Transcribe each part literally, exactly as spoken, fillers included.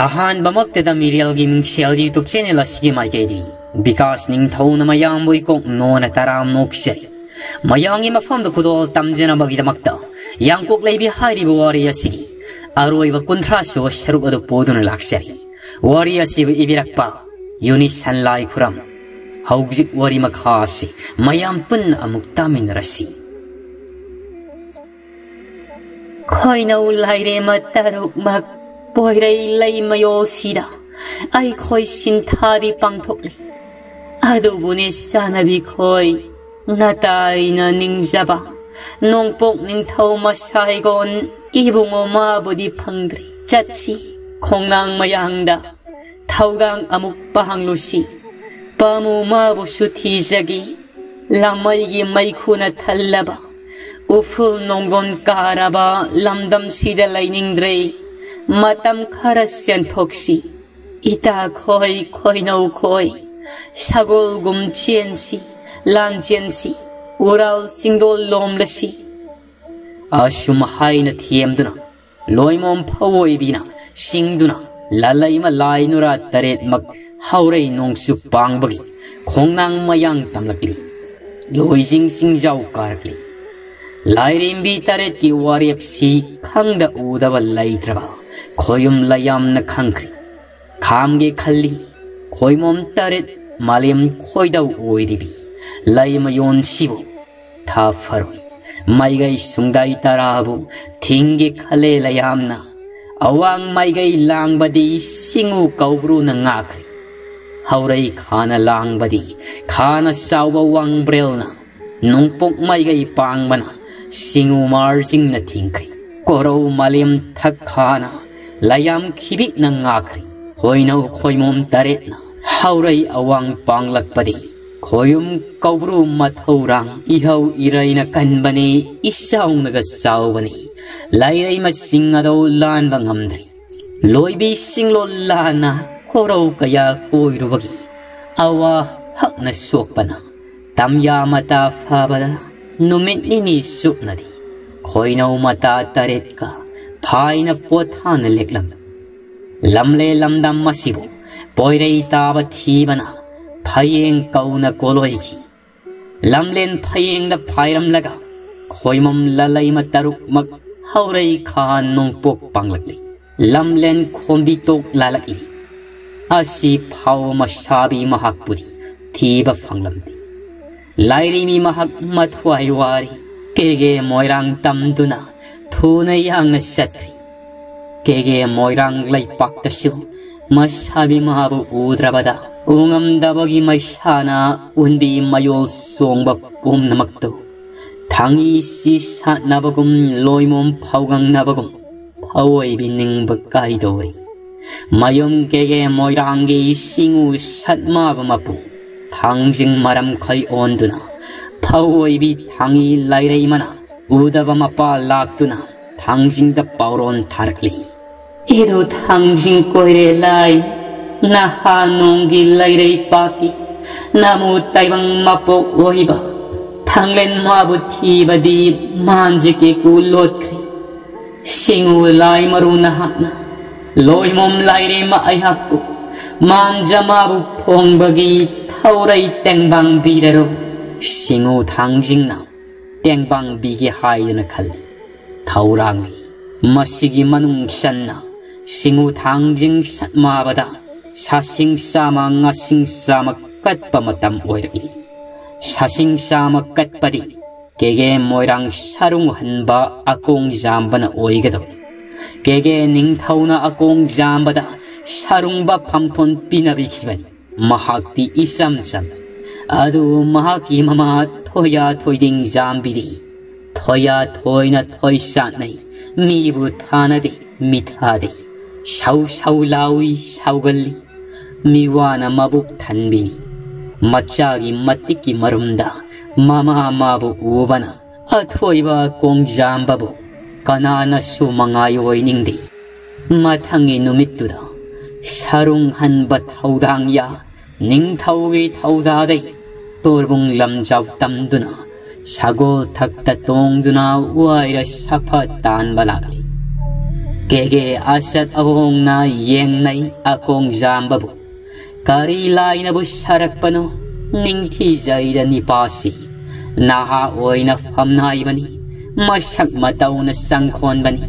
ꯑꯍꯥꯟꯕꯃꯛꯇꯗ ꯃꯤꯔꯦꯜꯒꯤ ꯃꯤꯡꯁꯦꯜ YouTube channel ꯑꯁꯤꯒꯤ ꯃꯥꯏꯀꯩꯗꯤ ꯕꯤꯀꯥꯁ ꯅꯤꯡꯊꯧꯅ ꯃꯌꯥꯝꯕꯨ ꯏꯀꯣꯛ ꯅꯣꯟꯅ ꯇꯔꯥꯝ ꯅꯣꯛꯆꯔꯤ꯫ ꯃꯌꯥꯝꯒꯤ ꯃꯐꯝꯗ ꯈꯨꯗꯣꯜ ꯇꯝꯖꯅꯕꯒꯤꯗꯃꯛꯇ ꯌꯥꯡꯀꯣꯛ ꯂꯩꯕꯤ ꯍꯥꯏꯔꯤꯕ ꯋꯥꯔꯤ ꯑꯁꯤꯒꯤ ꯑꯔꯣꯏꯕ ꯀꯨꯟꯊ꯭ꯔꯥ ꯁꯨꯕ ꯁꯔꯨꯛ ꯑꯗꯨ ꯄꯨꯗꯨꯅ ꯂꯥꯛꯆꯔꯤ꯫ ꯋꯥꯔꯤ ꯑꯁꯤꯕꯨ ꯏꯕꯤꯔꯛꯄ ꯌꯨꯅꯤꯁꯟ ꯂꯥꯏꯈꯨꯔꯝ꯫ ꯍꯧꯖꯤꯛ ꯋꯥꯔꯤ ꯃꯈꯥ ꯑꯁꯤ ꯃꯌꯥꯝ ꯄꯨꯟꯅ ꯑꯃꯨꯛ ꯇꯥꯃꯤꯟꯅꯔꯁꯤ꯫ ꯈꯣꯏꯅꯧ ꯂꯥꯏꯔꯦꯝꯃ ꯇꯔꯨꯛꯃꯛ ꯄꯣꯏꯔꯩ ꯂꯩ ꯃꯌꯣꯜꯁꯤꯗ ꯑꯩꯈꯣꯏ ꯁꯤꯟꯊꯥꯗꯤ ꯄꯥꯡꯊꯣꯛꯂꯤ꯫ ꯑꯗꯨꯕꯨꯅꯦ ꯆꯥꯅꯕꯤ ꯈꯣꯏ, ꯅꯇꯥꯏꯅ ꯅꯤꯡꯖꯕ ꯅꯣꯡꯄꯣꯛ ꯅꯤꯡꯊꯧ ꯃꯁꯥꯏꯒꯣꯟ ꯏꯕꯨꯡꯉꯣ ꯃꯥꯕꯨꯗꯤ ꯐꯪꯗ꯭ꯔꯤ꯫ ꯆꯠꯁꯤ, ꯈꯣꯡꯅꯥꯡ ꯃꯌꯥꯡꯗ ꯊꯧꯗꯥꯡ ꯑꯃꯨꯛ ꯄꯥꯡꯂꯨꯁꯤ꯫ ꯄꯥꯃꯨ ꯃꯥꯕꯨꯁꯨ ꯊꯤꯖꯒꯦ꯫ ꯂꯥꯃꯩꯒꯤ ꯃꯩꯈꯨꯅ ꯊꯜꯂꯕ ꯎꯐꯨꯜ ꯅꯣꯡꯒꯣꯟ ꯀꯥꯔꯕ ꯂꯝꯗꯝꯁꯤꯗ ꯂꯩꯅꯤꯡꯗ꯭ꯔꯦ꯫ ꯃꯇꯝ ꯈꯔ ꯆꯦꯟꯊꯣꯛꯁꯤ꯫ ꯏꯇꯥ ꯈꯣꯏ, ꯈꯣꯏꯅꯧ ꯈꯣꯏ, ꯁꯒꯣꯜꯒꯨꯝ ꯆꯦꯟꯁꯤ, ꯂꯥꯟ ꯆꯦꯟꯁꯤ, ꯎꯔꯥꯜ ꯆꯤꯡꯗꯣꯜ ꯂꯣꯝꯂꯁꯤ꯫ ꯑꯁꯨꯝ ꯍꯥꯏꯅ ꯊꯦꯝꯗꯨꯅ ꯂꯣꯏꯃꯣꯝ ꯐꯧꯑꯣꯏꯕꯤꯅ ꯁꯤꯡꯗꯨꯅ ꯂꯥꯂꯩꯃ ꯂꯥꯏ ꯅꯨꯔꯥ ꯇꯔꯦꯠꯃꯛ ꯍꯧꯔꯩ ꯅꯣꯡꯆꯨꯞ ꯄꯥꯡꯕꯒꯤ ꯈꯣꯡꯅꯥꯡ ꯃꯌꯥꯡ ꯇꯝꯂꯛꯂꯤ꯫ ꯂꯣꯏꯖꯤꯡ ꯆꯤꯡꯖꯥꯎ ꯀꯥꯔꯛꯂꯤ꯫ ꯂꯥꯏꯔꯦꯝꯕꯤ ꯇꯔꯦꯠꯀꯤ ꯋꯥꯔꯦꯞꯁꯤ ꯈꯪꯗ ꯎꯗꯕ ꯂꯩꯇ꯭ꯔꯕ ꯈꯣꯌꯨꯝ ꯂꯌꯥꯝꯅ ꯈꯪꯈ꯭ꯔꯤ꯫ ꯈꯥꯝꯒꯦ ꯈꯜꯂꯤ ꯈꯣꯏꯃꯣꯝ ꯇꯔꯦꯠ ꯃꯥꯂꯦꯝ ꯈꯣꯏꯗꯧ ꯑꯣꯏꯔꯤꯕꯤ ꯂꯩꯃꯌꯣꯟꯁꯤꯕꯨ꯫ ꯊꯥ ꯐꯔꯣꯏ ꯃꯥꯏꯒꯩ ꯁꯨꯡꯗꯥꯏ ꯇꯔꯥꯕꯨ ꯊꯤꯡꯒꯦ ꯈꯜꯂꯦ ꯂꯌꯥꯝꯅ꯫ ꯑꯋꯥꯡ ꯃꯥꯏꯒꯩ ꯂꯥꯡꯕꯗꯤ ꯁꯤꯡꯎ ꯀꯧꯕ꯭ꯔꯨꯅ ꯉꯥꯛꯈ꯭ꯔꯤ꯫ ꯍꯧꯔꯩ ꯈꯥꯅ ꯂꯥꯡꯕꯗꯤ ꯈꯥꯅ ꯆꯥꯎꯕ ꯋꯥꯡꯕ꯭ꯔꯦꯜꯅ꯫ ꯅꯣꯡꯄꯣꯛ ꯃꯥꯏꯒꯩ ꯄꯥꯡꯕꯅ ꯁꯤꯡꯎ ꯃꯥꯔꯖꯤꯡꯅ ꯊꯤꯡꯈ꯭ꯔꯤ꯫ ꯀꯣꯔꯧ ꯃꯥꯂꯦꯝ ꯊꯛ ꯈꯥꯅ ꯂꯌꯥꯝ ꯈꯤꯕꯤꯛꯅ ꯉꯥꯛꯈ꯭ꯔꯤ꯫ ꯈꯣꯏꯅꯧ ꯈꯣꯏꯃꯣꯝ ꯇꯔꯦꯠꯅ ꯍꯧꯔꯩ ꯑꯋꯥꯡ ꯄꯥꯡꯂꯛꯄꯗꯤ ꯈꯣꯌꯨꯝ ꯀꯧꯕ꯭ꯔꯨ ꯃꯊꯧꯔꯥꯡ ꯏꯍꯧ ꯏꯔꯩꯅ ꯀꯟꯕꯅꯤ ꯏꯆꯥꯎꯅꯒ ꯆꯥꯎꯕꯅꯤ꯫ ꯂꯥꯏꯔꯩꯃꯁꯤꯡ ꯑꯗꯨ ꯂꯥꯟꯕ ꯉꯝꯗ꯭ꯔꯤ꯫ ꯂꯣꯏꯕꯤꯁꯤꯡꯂꯣ ꯂꯥꯟꯅ ꯈꯣꯔꯧ ꯀꯌꯥ ꯀꯣꯏꯔꯨꯕꯒꯤ ꯑꯋꯥ ꯍꯛꯅ ꯁꯣꯛꯄꯅ ꯇꯝꯌꯥ ꯃꯇꯥ ꯐꯥꯕꯗ ꯅꯨꯃꯤꯠ ꯅꯤꯅꯤ ꯆꯨꯞꯅꯗꯤ ꯈꯣꯏꯅꯧ ꯃꯇꯥ ꯇꯔꯦꯠꯀ ꯐꯥꯏꯅ ꯄꯣꯊꯥꯅ ꯂꯦꯛꯂꯝꯃꯤ꯫ ꯂꯝꯂꯦ ꯂꯝꯗꯝ ꯑꯁꯤꯕꯨ ꯄꯣꯏꯔꯩ ꯇꯥꯕ ꯊꯤꯕꯅ ꯐꯌꯦꯡ ꯀꯧꯅ ꯀꯣꯂꯣꯏꯈꯤ꯫ ꯂꯝꯂꯦꯟ ꯐꯌꯦꯡꯗ ꯐꯥꯏꯔꯝꯂꯒ ꯈꯣꯏꯃꯝ ꯂꯂꯩꯃ ꯇꯔꯨꯛꯃꯛ ꯍꯧꯔꯩ ꯈꯥ ꯅꯣꯡꯄꯣꯛ ꯄꯥꯡꯂꯛꯂꯤ꯫ ꯂꯝꯂꯦꯟ ꯈꯣꯝꯕꯤ ꯇꯣꯛ ꯂꯥꯂꯛꯂꯤ꯫ ꯑꯁꯤ ꯐꯥꯎꯕ ꯃꯁꯥꯕꯤ ꯃꯍꯥꯛꯄꯨꯗꯤ ꯊꯤꯕ ꯐꯪꯂꯝꯗꯦ꯫ ꯂꯥꯏꯔꯤꯃꯤ ꯃꯍꯥꯛ ꯃꯊ꯭ꯋꯥꯏ ꯋꯥꯔꯤ꯫ ꯀꯦꯒꯦ ꯃꯣꯏꯔꯥꯡ ꯇꯝꯗꯨꯅ ꯊꯨꯅ ꯌꯥꯡꯅ ꯆꯠꯈ꯭ꯔꯤ꯫ ꯀꯦꯒꯦ ꯃꯣꯏꯔꯥꯡ ꯂꯩꯄꯥꯛꯇꯁꯨ ꯃꯁꯥꯕꯤ ꯃꯥꯕꯨ ꯎꯗ꯭ꯔꯕꯗ ꯎꯉꯝꯗꯕꯒꯤ ꯃꯩꯁꯥꯅ ꯎꯟꯕꯤ ꯃꯌꯣꯜ ꯆꯣꯡꯕ ꯄꯨꯝꯅꯃꯛꯇꯨ ꯊꯥꯡꯒꯤ ꯁꯤ ꯁꯥꯠꯅꯕꯒꯨꯝ ꯂꯣꯏꯃꯣꯝ ꯐꯥꯎꯒꯪꯅꯕꯒꯨꯝ ꯐꯑꯣꯏꯕꯤ ꯅꯤꯡꯕ ꯀꯥꯏꯗꯧꯔꯤ꯫ ꯃꯌꯨꯝ ꯀꯦꯒꯦ ꯃꯣꯏꯔꯥꯡꯒꯤ ꯁꯤꯡꯎ ꯁꯠꯃꯥꯕ ꯃꯄꯨ ꯊꯥꯡꯖꯤꯡ ꯃꯔꯝ ꯈꯩ ꯑꯣꯟꯗꯨꯅ ꯐꯑꯣꯏꯕꯤ ꯊꯥꯡꯒꯤ ꯂꯥꯏꯔꯩꯃꯅ ꯎꯗꯕ ꯃꯄꯥ ꯂꯥꯛꯇꯨꯅ ꯊꯥꯡꯖꯤꯡꯗ ꯄꯥꯎꯔꯣꯟ ꯊꯥꯔꯛꯂꯤ꯫ ꯏꯗꯨ ꯊꯥꯡꯖꯤꯡ ꯀꯣꯏꯔꯦ ꯂꯥꯏ, ꯅꯍꯥ ꯅꯣꯡꯒꯤ ꯂꯩꯔꯩ ꯄꯥꯛꯀꯤ ꯅꯃꯨ ꯇꯥꯏꯕꯪ ꯃꯄꯣꯛ ꯑꯣꯏꯕ ꯊꯥꯡꯂꯦꯟ ꯃꯥꯕꯨ ꯊꯤꯕꯗꯤ ꯃꯥꯟꯖꯒꯦ ꯀꯨ ꯂꯣꯠꯈ꯭ꯔꯤ꯫ ꯁꯤꯡꯎ ꯂꯥꯏ ꯃꯔꯨ ꯅꯍꯥꯛꯅ ꯂꯣꯏꯃꯣꯝ ꯂꯥꯏꯔꯦꯝꯃ ꯑꯩꯍꯥꯛꯄꯨ ꯃꯥꯟꯖ ꯃꯥꯕꯨ ꯐꯣꯡꯕꯒꯤ ꯊꯧꯔꯩ ꯇꯦꯡꯕꯥꯡꯕꯤꯔꯔꯣ꯫ ꯁꯤꯡꯎ ꯊꯥꯡꯖꯤꯡꯅ ꯇꯦꯡꯕꯥꯡꯕꯤꯒꯦ ꯍꯥꯏꯗꯨꯅ ꯈꯜꯂꯤ꯫ ꯊꯧꯔꯥꯡꯅꯤ꯫ ꯃꯁꯤꯒꯤ ꯃꯅꯨꯡ ꯆꯟꯅ ꯁꯤꯡꯎ ꯊꯥꯡꯖꯤꯡ ꯁꯠꯃꯥꯕꯗ ꯁꯥꯁꯤꯡ ꯆꯥꯃ ꯉꯥꯁꯤꯡ ꯆꯥꯃ ꯀꯠꯄ ꯃꯇꯝ ꯑꯣꯏꯔꯛꯏ꯫ ꯁꯥꯁꯤꯡ ꯆꯥꯃ ꯀꯠꯄꯗꯤ ꯀꯦꯒꯦ ꯃꯣꯏꯔꯥꯡ ꯁꯥꯔꯨꯡ ꯍꯟꯕ ꯑꯀꯣꯡ ꯖꯥꯝꯕꯅ ꯑꯣꯏꯒꯗꯧꯔꯤ꯫ ꯀꯦꯒꯦ ꯅꯤꯡꯊꯧꯅ ꯑꯀꯣꯡ ꯖꯥꯝꯕꯗ ꯁꯥꯔꯨꯡꯕ ꯐꯝꯊꯣꯟ ꯄꯤꯅꯕꯤꯈꯤꯕꯅꯤ꯫ ꯃꯍꯥꯛꯇꯤ ꯏꯆꯝ ꯆꯝꯃꯤ꯫ ꯑꯗꯨ ꯃꯍꯥꯛꯀꯤ ꯃꯃꯥ ꯊꯣꯌꯥ ꯊꯣꯏꯗꯤꯡ ꯖꯥꯝꯕꯤꯗꯤ ꯊꯣꯌꯥ ꯊꯣꯏꯅ ꯊꯣꯏ ꯆꯥꯠꯅꯩ꯫ ꯃꯤꯕꯨ ꯊꯥꯅꯗꯦ, ꯃꯤꯊꯥꯗꯦ꯫ ꯁꯧ ꯁꯧ ꯂꯥꯎꯏ, ꯁꯥꯎꯒꯜꯂꯤ꯫ ꯃꯤꯋꯥꯅ ꯃꯕꯨꯛ ꯊꯟꯕꯤꯅꯤ꯫ ꯃꯆꯥꯒꯤ ꯃꯇꯤꯛꯀꯤ ꯃꯔꯨꯝꯗ ꯃꯃꯥ ꯃꯥꯕꯨ ꯎꯕꯅ ꯑꯊꯣꯏꯕ ꯀꯣꯡꯖꯥꯝꯕꯕꯨ ꯀꯅꯥꯅꯁꯨ ꯃꯉꯥꯏ ꯑꯣꯏꯅꯤꯡꯗꯦ꯫ ꯃꯊꯪꯒꯤ ꯅꯨꯃꯤꯠꯇꯨꯗ ꯁꯔꯨꯡ ꯍꯟꯕ ꯊꯧꯗꯥꯡ ꯌꯥ ꯅꯤꯡꯊꯧꯒꯤ ꯊꯧꯗꯥꯗꯩ ꯇꯣꯔꯕꯨꯡ ꯂꯝꯖꯥꯎ ꯇꯝꯗꯨꯅ ꯁꯒꯣꯜ ꯊꯛꯇ ꯇꯣꯡꯗꯨꯅ ꯋꯥꯏꯔ ꯁꯥꯐ ꯇꯥꯟꯕ ꯂꯥꯛꯂꯤ꯫ ꯀꯦꯒꯦ ꯑꯁꯠ ꯑꯍꯣꯡꯅ ꯌꯦꯡꯅꯩ ꯑꯀꯣꯡꯖꯥꯝꯕꯕꯨ꯫ ꯀꯔꯤ ꯂꯥꯏꯅꯕꯨ ꯁꯥꯔꯛꯄꯅꯣ ꯅꯤꯡꯊꯤꯖꯩꯗ ꯅꯤꯄꯥꯁꯤ꯫ ꯅꯍꯥ ꯑꯣꯏꯅ ꯐꯝꯅꯥꯏꯕꯅꯤ, ꯃꯁꯛ ꯃꯇꯧꯅ ꯆꯪꯈꯣꯟꯕꯅꯤ,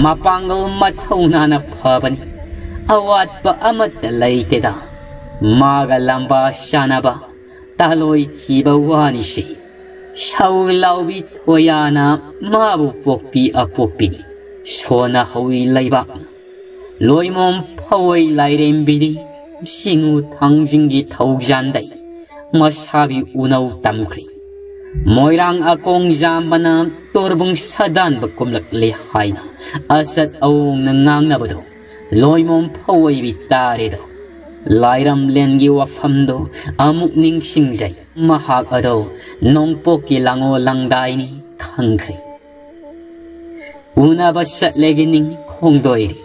ꯃꯄꯥꯡꯒꯜ ꯃꯊꯧꯅꯥꯅ ꯐꯕꯅꯤ, ꯑꯋꯥꯠꯄ ꯑꯃꯠꯇ ꯂꯩꯇꯦꯗ꯫ ꯃꯥꯒ ꯂꯝꯕꯥ ꯁꯥꯟꯅꯕ ꯇꯥꯂꯣꯏ ꯊꯤꯕ ꯋꯥꯅꯤꯁꯤ꯫ ꯁꯧ ꯂꯥꯎꯕꯤ ꯊꯣꯌꯥꯅ ꯃꯥꯕꯨ ꯄꯣꯛꯄꯤ ꯑꯄꯣꯛꯄꯤꯅꯤ꯫ ꯁꯣꯟꯅ ꯍꯧꯏ ꯂꯩꯕꯥꯛꯅ꯫ ꯂꯣꯏꯃꯣꯝ ꯐꯧꯏ ꯂꯥꯏꯔꯦꯝꯕꯤꯗꯤ ꯁꯤꯡꯉꯨ ꯊꯥꯡꯖꯤꯡꯒꯤ ꯊꯧꯖꯥꯟꯗꯩ ꯃꯁꯥꯕꯤ ꯎꯅꯧ ꯇꯝꯈ꯭ꯔꯦ꯫ ꯃꯣꯏꯔꯥꯡ ꯑꯀꯣꯡꯖꯥꯝꯕꯅ ꯇꯣꯔꯕꯨꯡ ꯁꯥꯗꯥꯟꯕ ꯀꯨꯝꯂꯛꯂꯦ ꯍꯥꯏꯅ ꯑꯆꯠ ꯑꯋꯣꯡꯅ ꯉꯥꯡꯅꯕꯗꯣ ꯂꯣꯏꯃꯣꯝ ꯐꯧꯏꯕꯤ ꯇꯥꯔꯦꯗꯣ꯫ ꯂꯥꯏꯔꯝꯂꯦꯟꯒꯤ ꯋꯥꯐꯝꯗꯣ ꯑꯃꯨꯛ ꯅꯤꯡꯁꯤꯡꯖꯩ꯫ ꯃꯍꯥꯛ ꯑꯗꯣ ꯅꯣꯡꯄꯣꯛꯀꯤ ꯂꯥꯡꯉꯣ ꯂꯪꯗꯥꯏꯅꯤ ꯈꯪꯈ꯭ꯔꯦ꯫ ꯎꯅꯕ ꯆꯠꯂꯦꯒꯤ ꯅꯤꯡ ꯈꯣꯡꯗꯣꯏꯔꯤ꯫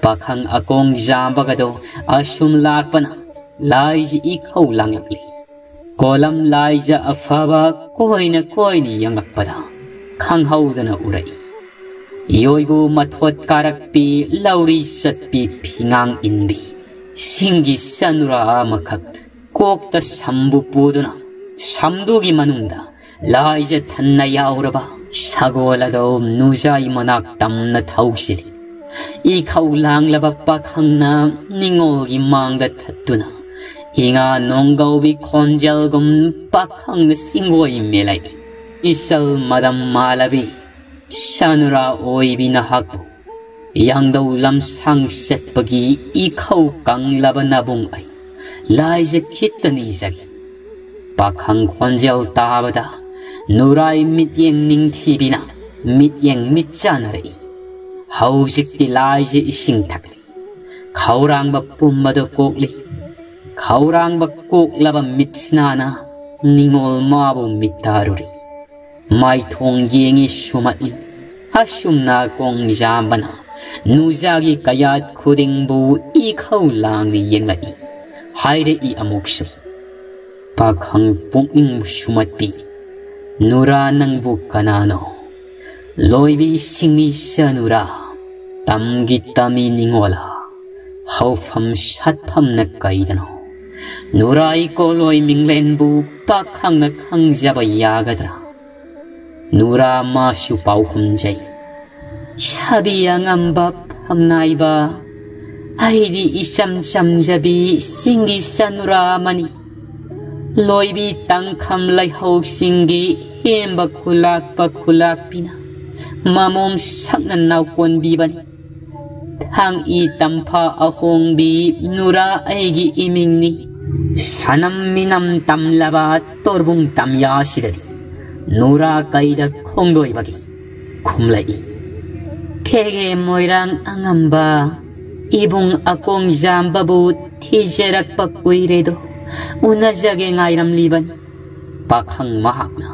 ꯄꯥꯈꯪ ꯑꯀꯣꯡ ꯌꯥꯝꯕꯒꯗꯣ ꯑꯁꯨꯝ ꯂꯥꯛꯄꯅ ꯂꯥꯏꯖ ꯏꯈꯧ ꯂꯥꯡꯂꯛꯂꯤ꯫ ꯀꯣꯂꯝ ꯂꯥꯏꯖ ꯑꯐꯕ ꯀꯣꯏꯅ ꯀꯣꯏꯅ ꯌꯦꯡꯂꯛꯄꯗ ꯈꯪꯍꯧꯗꯅ ꯎꯔꯛꯏ꯫ ꯌꯣꯏꯕꯨ ꯃꯊꯣꯠ ꯀꯥꯔꯛꯄꯤ ꯂꯧꯔꯤ ꯆꯠꯄꯤ ꯐꯤꯉꯥꯡ ꯏꯟꯕꯤ ꯁꯤꯡꯒꯤ ꯆꯅꯨꯔꯥ ꯑꯃꯈꯛ ꯀꯣꯛꯇ ꯁꯝꯕꯨ ꯄꯨꯗꯨꯅ ꯁꯝꯗꯨꯒꯤ ꯃꯅꯨꯡꯗ ꯂꯥꯏꯖ ꯊꯟꯅ ꯌꯥꯎꯔꯕ ꯁꯒꯣꯜ ꯑꯗꯣ ꯅꯨꯖꯥꯏ ꯃꯅꯥꯛ ꯇꯝꯅ ꯊꯧꯁꯤꯜꯂꯤ꯫ ꯏꯈꯧ ꯂꯥꯡꯂꯕ ꯄꯥꯈꯪꯅ ꯅꯤꯡꯉꯣꯜꯒꯤ ꯃꯥꯡꯗ ꯊꯠꯇꯨꯅ ꯏꯉꯥ ꯅꯣꯡꯒꯧꯕꯤ ꯈꯣꯟꯖꯦꯜꯒꯨꯝ ꯄꯥꯈꯪꯅ ꯁꯤꯡꯒꯣꯏ ꯃꯦꯂꯩ꯫ ꯏꯆꯜ ꯃꯗꯝ ꯃꯥꯂꯕꯤ ꯁꯅꯨꯔꯥ ꯑꯣꯏꯕꯤ ꯅꯍꯥꯛꯄꯨ ꯌꯥꯡꯗꯧ ꯂꯝꯁꯥꯡ ꯆꯠꯄꯒꯤ ꯏꯈꯧ ꯀꯪꯂꯕ ꯅꯕꯨꯡ ꯑꯩ ꯂꯥꯏꯖ ꯈꯤꯠꯇ ꯅꯤꯖꯒꯦ꯫ ꯄꯥꯈꯪ ꯈꯣꯟꯖꯦꯜ ꯇꯥꯕꯗ ꯅꯨꯔꯥꯏ ꯃꯤꯠꯌꯦꯡ ꯅꯤꯡꯊꯤꯕꯤꯅ ꯃꯤꯠꯌꯦꯡ ꯃꯤꯠ ꯆꯥꯟꯅꯔꯛꯏ꯫ ꯍꯧꯖꯤꯛꯇꯤ ꯂꯥꯏꯖ ꯏꯁꯤꯡ ꯊꯛꯂꯤ꯫ ꯈꯧꯔꯥꯡꯕ ꯄꯨꯝꯕꯗ ꯀꯣꯛꯂꯤ꯫ ꯈꯧꯔꯥꯡꯕ ꯀꯣꯛꯂꯕ ꯃꯤꯠꯁꯤꯅꯥꯅ ꯅꯤꯡꯉꯣꯜ ꯃꯥꯕꯨ ꯃꯤꯠꯇꯥꯔꯨꯔꯤ꯫ ꯃꯥꯏꯊꯣꯡ ꯌꯦꯡꯉꯤ ꯁꯨꯃꯠꯂꯤ꯫ ꯑꯁꯨꯝꯅ ꯀꯣꯡꯖꯥꯝꯕꯅ ꯅꯨꯖꯥꯒꯤ ꯀꯌꯥꯠ ꯈꯨꯗꯤꯡꯕꯨ ꯏꯈꯧ ꯂꯥꯡꯅ ꯌꯦꯡꯂꯛꯏ꯫ ꯍꯥꯏꯔꯛꯏ ꯑꯃꯨꯛꯁꯨ꯫ ꯄꯥꯈꯪ ꯄꯨꯛꯅꯤꯡ ꯁꯨꯃꯠꯄꯤ, ꯅꯨꯔꯥ ꯅꯪꯕꯨ ꯀꯅꯥꯅꯣ? ꯂꯣꯏꯕꯤ ꯁꯤꯡꯃꯤ ꯁꯅꯨꯔꯥ, ꯇꯝꯒꯤ ꯇꯝꯃꯤ ꯅꯤꯡꯉꯣꯜꯂꯥ, ꯍꯧꯐꯝ ꯁꯥꯠꯐꯝꯅ ꯀꯩꯗꯅꯣ? ꯅꯨꯔꯥ ꯏꯀꯣꯂꯣꯏ ꯃꯤꯡꯂꯦꯟꯕꯨ ꯄꯥꯈꯪꯅ ꯈꯪꯖꯕ ꯌꯥꯒꯗ꯭ꯔꯥ? ꯅꯨꯔꯥ ꯃꯥꯁꯨ ꯄꯥꯎꯈꯨꯝꯖꯩ, ꯁꯥꯕꯤ ꯑꯉꯝꯕ ꯐꯝꯅꯥꯏꯕ, ꯑꯩꯗꯤ ꯏꯆꯝ ꯆꯝꯖꯕꯤ ꯆꯤꯡꯒꯤ ꯆꯅꯨꯔꯥ ꯑꯃꯅꯤ꯫ ꯂꯣꯏꯕꯤ ꯇꯥꯡꯈꯝ ꯂꯩꯍꯧꯁꯤꯡꯒꯤ ꯍꯦꯝꯕ ꯈꯨꯂꯥꯛꯄ ꯈꯨꯂꯥꯛꯄꯤꯅ ꯃꯃꯣꯝ ꯁꯛꯅ ꯅꯥꯎꯀꯣꯟꯕꯤꯕꯅꯤ꯫ ꯊꯥꯡ ꯏ ꯇꯝꯐꯥ ꯑꯍꯣꯡꯕꯤ ꯅꯨꯔꯥ ꯑꯩꯒꯤ ꯏꯃꯤꯡꯅꯤ꯫ ꯁꯅꯝ ꯃꯤꯅꯝ ꯇꯝꯂꯕ ꯇꯣꯔꯕꯨꯡ ꯇꯝꯌꯥꯁꯤꯗꯗꯤ ꯅꯨꯔꯥ ꯀꯩꯗ ꯈꯣꯡꯗꯣꯏꯕꯒꯦ? ꯈꯨꯝꯂꯛꯏ, ꯈꯦꯒꯦ ꯃꯣꯏꯔꯥꯡ ꯑꯉꯝꯕ, ꯏꯕꯨꯡ ꯑꯀꯣꯡꯖꯥꯝꯕꯕꯨ ꯊꯤꯖꯔꯛꯄ ꯀꯨꯏꯔꯦꯗꯣ, ꯎꯅꯖꯒꯦ ꯉꯥꯏꯔꯝꯂꯤꯕꯅꯤ꯫ ꯄꯥꯈꯪ ꯃꯍꯥꯛꯅ,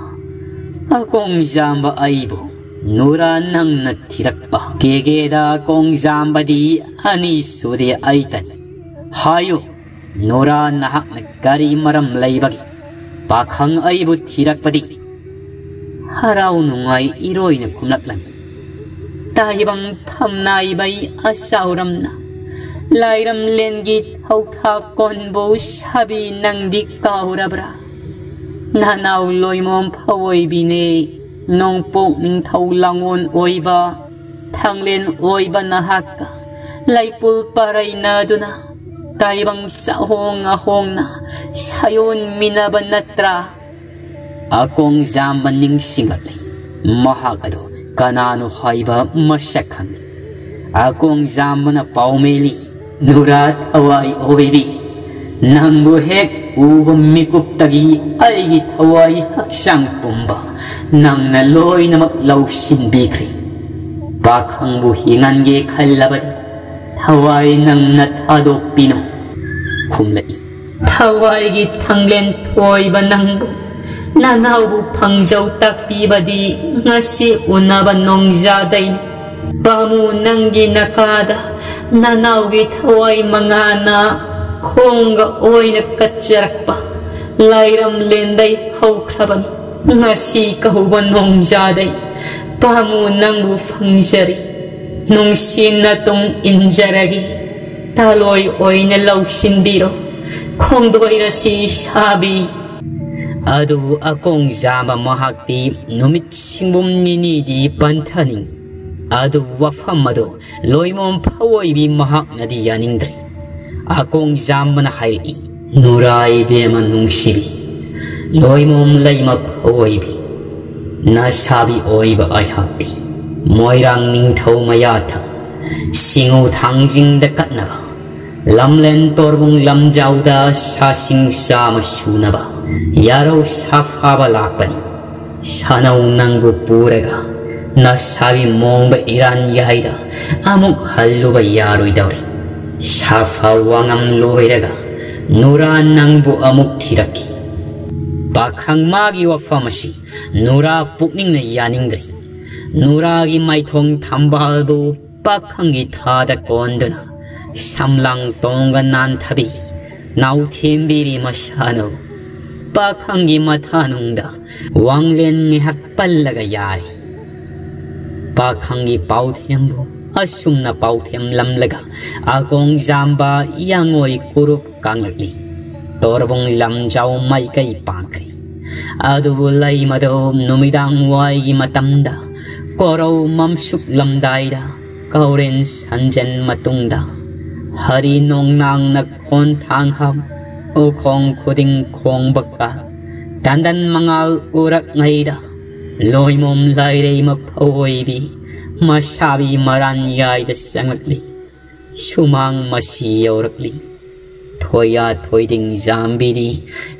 ꯑꯀꯣꯡꯖꯥꯝꯕ ꯑꯩꯕꯨ ꯅꯨꯔꯥ ꯅꯪꯅ ꯊꯤꯔꯛꯄ? ꯀꯦꯒꯦꯗ ꯑꯀꯣꯡꯖꯥꯝꯕꯗꯤ ꯑꯅꯤ ꯁꯨꯔꯦ ꯑꯩꯇꯅꯤ꯫ ꯍꯥꯏꯌꯨ, ꯅꯨꯔꯥ ꯅꯍꯥꯛꯅ ꯀꯔꯤ ꯃꯔꯝ ꯂꯩꯕꯒꯦ ꯄꯥꯈꯪ ꯑꯩꯕꯨ ꯊꯤꯔꯛꯄꯗꯤ? ꯍꯔꯥꯎ ꯅꯨꯡꯉꯥꯏ ꯏꯔꯣꯏꯅ ꯈꯨꯝꯂꯛꯂꯝꯃꯤ꯫ ꯇꯥꯏꯕꯪ ꯐꯝꯅꯥꯏꯕꯩ ꯑꯆꯥꯎꯔꯝꯅ ꯂꯥꯏꯔꯝꯂꯦꯟꯒꯤ ꯊꯧꯊꯥꯛ ꯀꯣꯟꯕꯨ ꯁꯥꯕꯤ ꯅꯪꯗꯤ ꯀꯥꯎꯔꯕ꯭ꯔꯥ? ꯅꯅꯥꯎ ꯂꯣꯏꯃꯣꯝ ꯐꯑꯣꯏꯕꯤꯅꯦ ꯅꯣꯡꯄꯣꯛ ꯅꯤꯡꯊꯧ ꯂꯥꯡꯑꯣꯟ ꯑꯣꯏꯕ, ꯊꯥꯡꯂꯦꯟ ꯑꯣꯏꯕ ꯅꯍꯥꯛꯀ ꯂꯩꯄꯨꯜ ꯄꯔꯩꯅꯗꯨꯅ ꯇꯥꯏꯕꯪ ꯆꯥꯍꯣꯡ ꯑꯍꯣꯡꯅ ꯁꯥꯌꯣꯟꯃꯤꯟꯅꯕ ꯅꯠꯇ꯭ꯔꯥ? ꯑꯀꯣꯡꯖꯥꯝꯕ ꯅꯤꯡꯁꯤꯡꯂꯛꯂꯤ꯫ ꯃꯍꯥꯛ ꯑꯗꯨ ꯀꯅꯥꯅꯣ ꯍꯥꯏꯕ ꯃꯁꯛ ꯈꯪꯗꯦ꯫ ꯑꯀꯣꯡꯖꯥꯝꯕꯅ ꯄꯥꯎꯃꯦꯜꯂꯤ, ꯅꯨꯔꯥ ꯊꯋꯥꯏ ꯑꯣꯏꯕꯤ, ꯅꯪꯕꯨ ꯍꯦꯛ ꯎꯕ ꯃꯤꯀꯨꯞꯇꯒꯤ ꯑꯩꯒꯤ ꯊꯋꯥꯏ ꯍꯛꯆꯥꯡ ꯄꯨꯝꯕ ꯅꯪꯅ ꯂꯣꯏꯅꯃꯛ ꯂꯧꯁꯤꯟꯕꯤꯈ꯭ꯔꯦ꯫ ꯄꯥꯈꯪꯕꯨ ꯍꯤꯡꯍꯟꯒꯦ ꯈꯜꯂꯕꯗꯤ ꯊꯋꯥꯏ ꯅꯪꯅ ꯊꯥꯗꯣꯛꯄꯤꯅꯨ꯫ ꯈꯨꯝꯂꯛꯏ, ꯊꯋꯥꯏꯒꯤ ꯊꯥꯡꯂꯦꯟ ꯊꯣꯏꯕ ꯅꯪꯕꯨ, ꯅꯅꯥꯎꯕꯨ ꯐꯪꯖꯧ ꯇꯥꯛꯄꯤꯕꯗꯤ ꯉꯁꯤ ꯎꯅꯕ ꯅꯣꯡꯖꯥꯗꯩꯅꯤ꯫ ꯄꯥꯃꯨ ꯅꯪꯒꯤ ꯅꯀꯥꯗ ꯅꯅꯥꯎꯒꯤ ꯊꯋꯥꯏ ꯃꯉꯥꯅ ꯈꯣꯡꯒ ꯑꯣꯏꯅ ꯀꯠꯆꯔꯛꯄ ꯂꯥꯏꯔꯝꯂꯦꯟꯗꯩ ꯍꯧꯈ꯭ꯔꯕꯅꯤ꯫ ꯉꯁꯤ ꯀꯧꯕ ꯅꯣꯡꯖꯥꯗꯩ ꯄꯥꯃꯨ ꯅꯪꯕꯨ ꯐꯪꯖꯔꯤ꯫ ꯅꯨꯡꯁꯤꯅ ꯇꯨꯡ ꯏꯟꯖꯔꯒꯦ, ꯇꯥꯂꯣꯏ ꯑꯣꯏꯅ ꯂꯧꯁꯤꯟꯕꯤꯔꯣ, ꯈꯣꯡꯗꯣꯏꯔꯁꯤ ꯁꯥꯕꯤ꯫ ꯑꯗꯨꯕꯨ ꯑꯀꯣꯡꯖꯥꯝꯕ ꯃꯍꯥꯛꯇꯤ ꯅꯨꯃꯤꯠ ꯁꯤꯡꯕꯨꯝ ꯅꯤꯅꯤꯗꯤ ꯄꯟꯊꯅꯤꯡꯏ꯫ ꯑꯗꯨꯕꯨ ꯋꯥꯐꯝ ꯑꯗꯨ ꯂꯣꯏꯃꯣꯝ ꯐꯑꯣꯏꯕꯤ ꯃꯍꯥꯛꯅꯗꯤ ꯌꯥꯅꯤꯡꯗ꯭ꯔꯦ꯫ ꯑꯀꯣꯡꯖꯥꯝꯕꯅ ꯍꯥꯏꯔꯛꯏ, "ꯅꯨꯔꯥ ꯏꯕꯦꯝꯃ ꯅꯨꯡꯁꯤꯕꯤ, ꯂꯣꯏꯃꯣꯝ ꯂꯩꯃ ꯐꯑꯣꯏꯕꯤ, ꯅꯁꯥꯕꯤ ꯑꯣꯏꯕ ꯑꯩꯍꯥꯛꯇꯤ ꯃꯣꯏꯔꯥꯡ ꯅꯤꯡꯊꯧ ꯃꯌꯥꯊꯪ ꯁꯤꯡꯉꯨ ꯊꯥꯡꯖꯤꯡꯗ ꯀꯠꯅꯕ, ꯂꯝꯂꯦꯟ ꯇꯣꯔꯕꯨꯡ ꯂꯝꯖꯥꯎꯗ ꯁꯥꯁꯤꯡ ꯆꯥꯃ ꯁꯨꯅꯕ ꯌꯥꯔꯧ ꯁꯥꯐꯥꯕ ꯂꯥꯛꯄꯅꯤ꯫ ꯁꯥꯅꯧ ꯅꯪꯕꯨ ꯄꯨꯔꯒ ꯅꯁꯥꯕꯤ ꯃꯣꯡꯕ ꯏꯔꯥꯟ ꯌꯥꯏꯗ ꯑꯃꯨꯛ ꯍꯜꯂꯨꯕ ꯌꯥꯔꯣꯏꯗꯧꯔꯦ꯫ ꯁꯥꯐ ꯋꯥꯉꯝ ꯂꯣꯏꯔꯒ ꯅꯨꯔꯥ ꯅꯪꯕꯨ ꯑꯃꯨꯛ ꯊꯤꯔꯛꯈꯤ꯫" ꯄꯥꯈꯪ ꯃꯥꯒꯤ ꯋꯥꯐꯝ ꯑꯁꯤ ꯅꯨꯔꯥ ꯄꯨꯛꯅꯤꯡꯅ ꯌꯥꯅꯤꯡꯗ꯭ꯔꯦ꯫ ꯅꯨꯔꯥꯒꯤ ꯃꯥꯏꯊꯣꯡ ꯊꯝꯕꯥꯜꯕꯨ ꯄꯥꯈꯪꯒꯤ ꯊꯥꯗ ꯀꯣꯟꯗꯨꯅ ꯁꯝꯂꯥꯡ ꯇꯣꯡꯒ ꯅꯥꯟꯊꯕꯤ ꯅꯥꯎꯊꯦꯝꯕꯤꯔꯤ ꯃꯁꯥꯅꯧ꯫ ꯄꯥꯈꯪꯒꯤ ꯃꯊꯥꯅꯨꯡꯗ ꯋꯥꯡꯂꯦꯟ ꯉꯥꯏꯍꯥꯛ ꯄꯜꯂꯒ ꯌꯥꯔꯤ꯫ ꯄꯥꯈꯪꯒꯤ ꯄꯥꯎꯊꯦꯝꯕꯨ ꯑꯁꯨꯝꯅ ꯄꯥꯎꯊꯦꯝꯂꯝꯂꯒ ꯑꯀꯣꯡꯖꯥꯝꯕ ꯌꯥꯡꯉꯣꯏ ꯀꯨꯔꯨꯞ ꯀꯥꯡꯂꯛꯂꯤ꯫ ꯇꯣꯔꯕꯨꯡ ꯂꯝꯖꯥꯎ ꯃꯥꯏꯀꯩ ꯄꯥꯡꯈ꯭ꯔꯤ꯫ ꯑꯗꯨꯕꯨ ꯂꯩꯃꯗꯣ ꯅꯨꯃꯤꯗꯥꯡ ꯋꯥꯏꯒꯤ ꯃꯇꯝꯗ ꯀꯣꯔꯧ ꯃꯝꯁꯨꯛꯂꯝꯗꯥꯏꯗ ꯀꯧꯔꯦꯟ ꯁꯟꯖꯦꯟ ꯃꯇꯨꯡꯗ ꯍꯔꯤ ꯅꯣꯡꯅꯥꯡꯅ ꯈꯣꯟꯊꯥꯡ ꯍꯥꯞ ꯎꯈꯣꯡ ꯈꯨꯗꯤꯡ ꯈꯣꯡꯕ ꯀꯥ ꯇꯟꯗꯟ ꯃꯉꯥꯜ ꯎꯔꯛꯉꯩꯗ ꯂꯣꯏꯃꯣꯝ ꯂꯥꯏꯔꯩꯃ ꯐꯑꯣꯏꯕꯤ ꯃꯁꯥꯕꯤ ꯃꯔꯥꯟ ꯌꯥꯏꯗ ꯆꯪꯂꯛꯂꯤ꯫ ꯁꯨꯃꯥꯡ ꯃꯁꯤ ꯌꯧꯔꯛꯂꯤ꯫ ꯊꯣꯏꯌꯥ ꯊꯣꯏꯗꯤꯡ ꯖꯥꯝꯕꯤꯗꯤ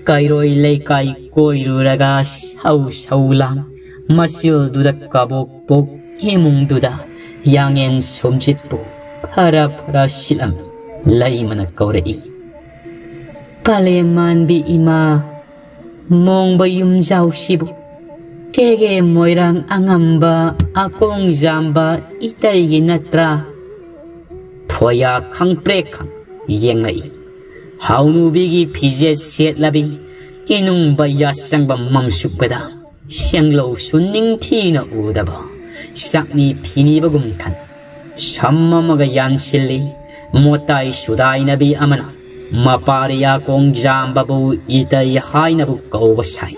ꯀꯩꯔꯣꯏ ꯂꯩꯀꯥꯏ ꯀꯣꯏꯔꯨꯔꯒ ꯁꯧ ꯁꯧ ꯂꯥꯡ ꯃꯆꯤꯜꯗꯨꯗ ꯀꯕꯣꯛ ꯄꯣꯛ ꯏꯃꯨꯡꯗꯨꯗ ꯌꯥꯡꯉꯦꯟ ꯁꯨꯝꯖꯤꯠꯄꯨ ꯐꯔ ꯐꯔ ꯁꯤꯠꯂꯝꯃꯤ꯫ ꯂꯩꯃꯅ ꯀꯧꯔꯛꯏ, "ꯄꯂꯦꯝ ꯃꯥꯟꯕꯤ ꯏꯃꯥ, ꯃꯣꯡꯕ ꯌꯨꯝꯖꯥꯎꯁꯤꯕꯨ ꯀꯦꯒꯦ ꯃꯣꯏꯔꯥꯡ ꯑꯉꯝꯕ ꯑꯀꯣꯡꯖꯥꯝꯕ ꯏꯇꯩꯒꯤ ꯅꯠꯇ꯭ꯔꯥ?" ꯊꯣꯌꯥ ꯈꯪꯄ꯭ꯔꯦꯛ ꯈꯪ ꯌꯦꯡꯂꯛꯏ꯫ ꯍꯥꯎꯅꯨꯕꯤꯒꯤ ꯐꯤꯖꯦꯠ ꯁꯦꯠꯂꯕꯤ ꯏꯅꯨꯡꯕ ꯌꯥꯆꯪꯕ ꯃꯝꯁꯨꯛꯄꯗ ꯁꯦꯡꯂꯧꯁꯨ ꯅꯤꯡꯊꯤꯅ ꯎꯗꯕ ꯆꯥꯛꯅꯤ ꯐꯤꯅꯤꯕꯒꯨꯝ ꯈꯟ ꯁꯝ ꯑꯃꯒ ꯌꯥꯟꯁꯤꯜꯂꯤ꯫ ꯃꯣꯇꯥꯏ ꯁꯨꯗꯥꯏꯅꯕꯤ ꯑꯃꯅ ꯃꯄꯥꯔꯤꯌꯥ ꯀꯣꯡꯖꯥꯝꯕꯕꯨ ꯏꯇꯩ ꯍꯥꯏꯅꯕꯨ ꯀꯧꯕ ꯁꯥꯏ꯫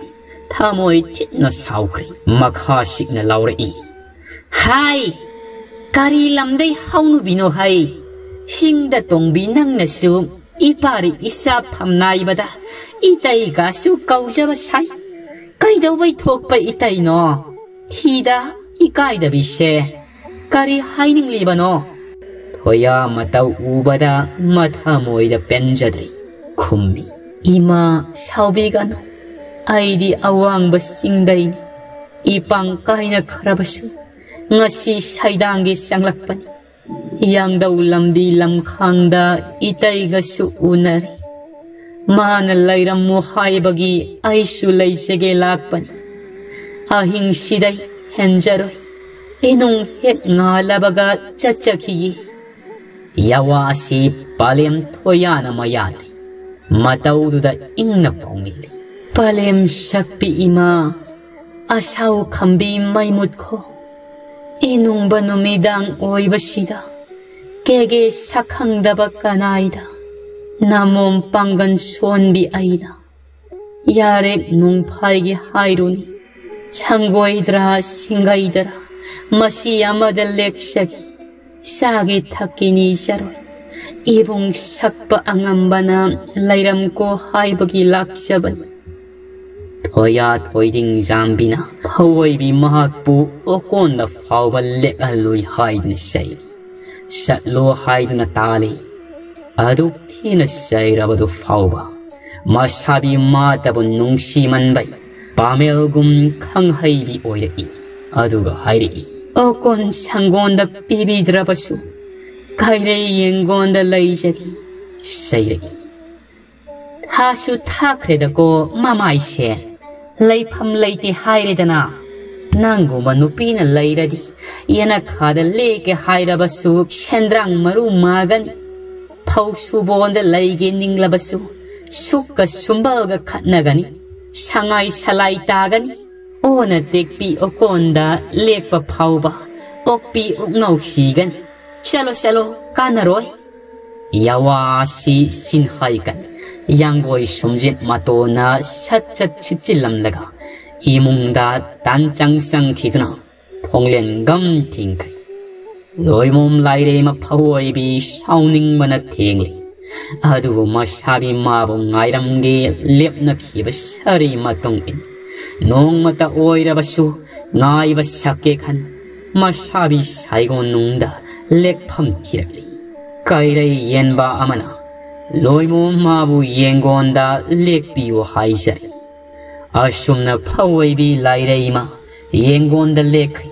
ꯊꯃꯣꯏ ꯊꯤꯠꯅ ꯁꯥꯎꯈ꯭ꯔꯦ꯫ ꯃꯈꯥ ꯁꯤꯛꯅ ꯂꯥꯎꯔꯛꯏ, "ꯍꯥꯏ, ꯀꯔꯤ ꯂꯝꯗꯩ ꯍꯧꯅꯨꯕꯤꯅꯣ ꯍꯥꯏ? ꯆꯤꯡꯗ ꯇꯣꯡꯕꯤ ꯅꯪꯅꯁꯨ ꯏꯄꯥꯔꯤ ꯏꯆꯥ ꯐꯝꯅꯥꯏꯕꯗ ꯏꯇꯩꯒꯁꯨ ꯀꯧꯖꯕ ꯁꯥꯏ꯫ ꯀꯩꯗꯧꯕꯩ ꯊꯣꯛꯄ ꯏꯇꯩꯅꯣ? ꯊꯤꯗ ꯏꯀꯥꯏꯗꯕꯤꯁꯦ꯫ ꯀꯔꯤ ꯍꯥꯏꯅꯤꯡꯂꯤꯕꯅꯣ?" ꯊꯣꯌꯥ ꯃꯇꯧ ꯎꯕꯗ ꯃꯊꯃꯣꯏꯗ ꯄꯦꯟꯖꯗ꯭ꯔꯤ꯫ ꯈꯨꯝꯃꯤ, "ꯏꯃꯥ, ꯁꯥꯎꯕꯤꯒꯅꯨ꯫ ꯑꯩꯗꯤ ꯑꯋꯥꯡꯕ ꯆꯤꯡꯗꯩꯅꯤ꯫ ꯏꯄꯥꯡ ꯀꯥꯏꯅꯈ꯭ꯔꯕꯁꯨ ꯉꯁꯤ ꯁꯩꯗꯥꯡꯒꯤ ꯆꯪꯂꯛꯄꯅꯤ꯫ ꯌꯥꯡꯗꯧ ꯂꯝꯕꯤ ꯂꯝꯈꯥꯡꯗ ꯏꯇꯩꯒꯁꯨ ꯎꯅꯔꯤ꯫ ꯃꯥꯅ ꯂꯩꯔꯝꯃꯨ ꯍꯥꯏꯕꯒꯤ ꯑꯩꯁꯨ ꯂꯩꯖꯒꯦ ꯂꯥꯛꯄꯅꯤ꯫ ꯑꯍꯤꯡꯁꯤꯗꯩ ꯍꯦꯟꯖꯔꯣꯏ꯫ ꯏꯅꯨꯡ ꯍꯦꯛ ꯉꯥꯜꯂꯕꯒ ꯆꯠꯆꯈꯤꯌꯦ꯫" ꯌꯥꯋꯥ ꯑꯁꯤ ꯄꯥꯂꯦꯝ ꯊꯣꯌꯥꯅ ꯃꯌꯥꯗ꯭ꯔꯤ꯫ ꯃꯇꯧꯗꯨꯗ ꯏꯪꯅ ꯄꯥꯎꯃꯤꯜꯂꯤ꯫ "ꯄꯥꯂꯦꯝ ꯁꯛꯄꯤ ꯏꯃꯥ, ꯑꯁꯥꯎ ꯈꯝꯕꯤ ꯃꯩ ꯃꯨꯠꯈꯣ꯫ ꯏꯅꯨꯡꯕ ꯅꯨꯃꯤꯗꯥꯡ ꯑꯣꯏꯕꯁꯤꯗ ꯀꯦꯒꯦ ꯁꯛꯈꯪꯗꯕ ꯀꯅꯥꯏꯗ ꯅꯃꯣꯝ ꯄꯥꯡꯒꯟ ꯁꯣꯟꯕꯤ ꯑꯩꯅ ꯌꯥꯔꯦꯛ ꯅꯣꯡꯐꯥꯏꯒꯤ ꯍꯥꯏꯔꯨꯅꯤ꯫ ꯁꯪꯒꯣꯏꯗ꯭ꯔꯥ ꯁꯤꯡꯒꯩꯗ꯭ꯔꯥ ꯃꯁꯤ ꯑꯃꯗ ꯂꯦꯛꯆꯒꯦ꯫ ꯆꯥꯒꯤ ꯊꯛꯀꯤ ꯅꯤꯖꯔꯣꯏ꯫ ꯏꯕꯨꯡ ꯁꯛꯄ ꯑꯉꯝꯕꯅ ꯂꯩꯔꯝꯀꯣ ꯍꯥꯏꯕꯒꯤ ꯂꯥꯛꯆꯕꯅꯤ꯫" ꯊꯣꯌꯥ ꯊꯣꯏꯗꯤꯡ ꯖꯥꯝꯕꯤꯅ ꯐꯑꯣꯏꯕꯤ ꯃꯍꯥꯛꯄꯨ ꯑꯣꯀꯣꯟꯗ ꯐꯥꯎꯕ ꯂꯦꯛꯍꯜꯂꯣꯏ ꯍꯥꯏꯗꯨꯅ ꯆꯩ꯫ ꯆꯠꯂꯣ ꯍꯥꯏꯗꯨꯅ ꯇꯥꯜꯂꯤ꯫ ꯑꯗꯨꯛ ꯊꯤꯅ ꯆꯩꯔꯕꯗꯨ ꯐꯥꯎꯕ ꯃꯁꯥꯕꯤ ꯃꯥꯇꯕꯨ ꯅꯨꯡꯁꯤꯃꯟꯕꯩ ꯄꯥꯃꯦꯜꯒꯨꯝ ꯈꯪꯍꯩꯕꯤ ꯑꯣꯏꯔꯛꯏ꯫ ꯑꯗꯨꯒ ꯍꯥꯏꯔꯛꯏ, "ꯑꯣꯀꯣꯟ ꯁꯪꯒꯣꯟꯗ ꯄꯤꯕꯤꯗ꯭ꯔꯕꯁꯨ ꯀꯩꯔꯩ ꯌꯦꯡꯒꯣꯟꯗ ꯂꯩꯖꯒꯦ" ꯆꯩꯔꯛꯏ꯫ "ꯊꯥꯁꯨ ꯊꯥꯈ꯭ꯔꯦꯗꯀꯣ ꯃꯃꯥꯏꯁꯦ, ꯂꯩꯐꯝ ꯂꯩꯇꯦ ꯍꯥꯏꯔꯦꯗꯅ꯫ ꯅꯪꯒꯨꯝꯕ ꯅꯨꯄꯤꯅ ꯂꯩꯔꯗꯤ ꯌꯦꯅꯈꯥꯗ ꯂꯦꯛꯀꯦ ꯍꯥꯏꯔꯕꯁꯨ ꯁꯦꯟꯗ꯭ꯔꯥꯡ ꯃꯔꯨ ꯃꯥꯒꯅꯤ꯫ ꯐꯧ ꯁꯨꯕꯣꯟꯗ ꯂꯩꯒꯦ ꯅꯤꯡꯂꯕꯁꯨ ꯁꯨꯛꯀ ꯁꯨꯝꯕꯜꯒ ꯈꯠꯅꯒꯅꯤ, ꯁꯉꯥꯏ ꯁꯂꯥꯏ ꯇꯥꯒꯅꯤ꯫ ꯑꯣꯅ ꯇꯦꯛꯄꯤ ꯑꯣꯀꯣꯟꯗ ꯂꯦꯛꯄ ꯐꯥꯎꯕ ꯑꯣꯛꯄꯤ ꯑꯣꯛꯅꯧ ꯁꯤꯒꯅꯤ꯫ ꯆꯠꯂꯣ, ꯆꯠꯂꯣ, ꯀꯥꯟꯅꯔꯣꯏ꯫ ꯌꯥꯋꯥꯁꯤ ꯆꯤꯟꯍꯥꯏ ꯀꯟ ꯌꯥꯡꯒꯣꯏ ꯁꯨꯝꯖꯤꯠ ꯃꯇꯣꯟꯅ ꯁꯠ ꯁꯠ ꯁꯤꯠꯆꯤꯜꯂꯝꯂꯒ ꯏꯃꯨꯡꯗ ꯇꯥꯟ ꯆꯪ ꯆꯪꯈꯤꯗꯨꯅ ꯊꯣꯡꯂꯦꯟ ꯒꯝ ꯊꯤꯡꯈ꯭ꯔꯦ꯫ ꯂꯣꯏꯃꯣꯝ ꯂꯥꯏꯔꯦꯝꯃ ꯐꯧ ꯑꯣꯏꯕꯤ ꯁꯥꯎꯅꯤꯡꯕꯅ ꯊꯦꯡꯂꯤ꯫ ꯑꯗꯨꯕꯨ ꯃꯁꯥꯕꯤ ꯃꯥꯕꯨ ꯉꯥꯏꯔꯝꯒꯦ ꯂꯦꯞꯅꯈꯤꯕ ꯁꯥꯔꯤ ꯃꯇꯨꯡ ꯏꯟ ꯅꯣꯡꯃꯇ ꯑꯣꯏꯔꯕꯁꯨ ꯉꯥꯏꯕ ꯁꯛꯀꯦ ꯈꯟ ꯃꯁꯥꯕꯤ ꯁꯥꯏꯒꯣꯟꯅꯨꯡꯗ ꯂꯦꯛꯐꯝ ꯊꯤꯔꯛꯂꯤ꯫ ꯀꯩꯔꯩ ꯌꯦꯟꯕ ꯑꯃꯅ ꯂꯣꯏꯃꯣꯝ ꯃꯥꯕꯨ ꯌꯦꯡꯒꯣꯟꯗ ꯂꯦꯛꯄꯤꯌꯨ ꯍꯥꯏꯖꯔꯤ꯫ ꯑꯁꯨꯝꯅ ꯐꯧ ꯑꯣꯏꯕꯤ ꯂꯥꯏꯔꯩꯃ ꯌꯦꯡꯒꯣꯟꯗ ꯂꯦꯛꯈ꯭ꯔꯤ꯫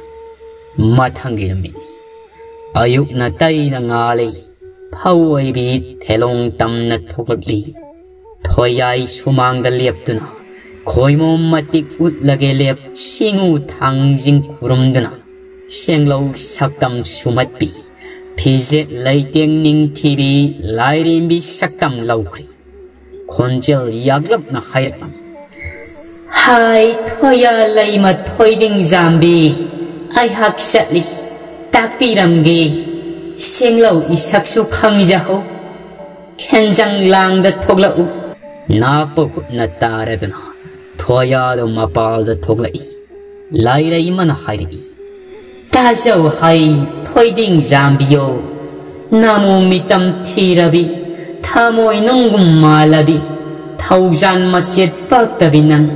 ꯃꯊꯪꯒꯤ ꯅꯨꯃꯤꯠꯅꯤ꯫ ꯑꯌꯨꯛꯅ ꯇꯩꯅ ꯉꯥꯜꯂꯤ꯫ ꯐꯧ ꯑꯣꯏꯕꯤ ꯊꯦꯂꯣꯡ ꯇꯝꯅ ꯊꯣꯛꯂꯛꯂꯤ꯫ ꯊꯣꯌꯥꯏ ꯁꯨꯃꯥꯡꯗ ꯂꯦꯞꯇꯨꯅ ꯈꯣꯏꯃꯣꯝ ꯃꯇꯤꯛ ꯎꯠꯂꯒꯦ ꯂꯦꯞ ꯁꯤꯡꯉꯨ ꯊꯥꯡꯖꯤꯡ ꯈꯨꯔꯨꯝꯗꯨꯅ ꯁꯦꯡꯂꯧ ꯁꯛꯇꯝ ꯁꯨꯝꯍꯠꯄꯤ꯫ ꯐꯤꯖꯦꯠ ꯂꯩꯇꯦꯡ ꯅꯤꯡꯊꯤꯕꯤ ꯂꯥꯏꯔꯦꯝꯕꯤ ꯁꯛꯇꯝ ꯂꯧꯈ꯭ꯔꯤ꯫ ꯈꯣꯟꯖꯦꯜ ꯌꯥꯛꯂꯞꯅ ꯍꯥꯏꯔꯛꯂꯝꯃꯤ꯫ ꯍꯥꯏ, ꯊꯣꯌꯥ ꯂꯩꯃ ꯊꯣꯏꯗꯤꯡ ꯖꯥꯝꯕꯤ, ꯑꯩꯍꯥꯛ ꯆꯠꯂꯤ, ꯇꯥꯛꯄꯤꯔꯝꯒꯦ, ꯁꯦꯡꯂꯧ ꯏꯁꯛꯁꯨ ꯈꯪꯖꯍꯧ, ꯈꯦꯟꯖꯪ ꯂꯥꯡꯗ ꯊꯣꯛꯂꯛꯎ꯫ ꯅꯥꯞꯄ ꯈꯨꯠꯅ ꯇꯥꯔꯗꯨꯅ ꯊꯣꯌꯥꯗꯣ ꯃꯄꯥꯜꯗ ꯊꯣꯛꯂꯛꯏ꯫ ꯂꯥꯏꯔꯩꯃꯅ ꯍꯥꯏꯔꯛꯏ꯫ ꯇꯥꯖꯧ ꯍꯥꯏ, ꯊꯣꯏꯗꯤꯡ ꯖꯥꯝꯕꯤꯌꯣ, ꯅꯃꯨ ꯃꯤꯇꯝ ꯊꯤꯔꯕꯤ, ꯊꯃꯣꯏ ꯅꯨꯡꯒꯨꯝ ꯃꯥꯜꯂꯕꯤ, ꯊꯧꯖꯥꯟ ꯃꯆꯦꯠ ꯄꯛꯇꯕꯤ ꯅꯪ,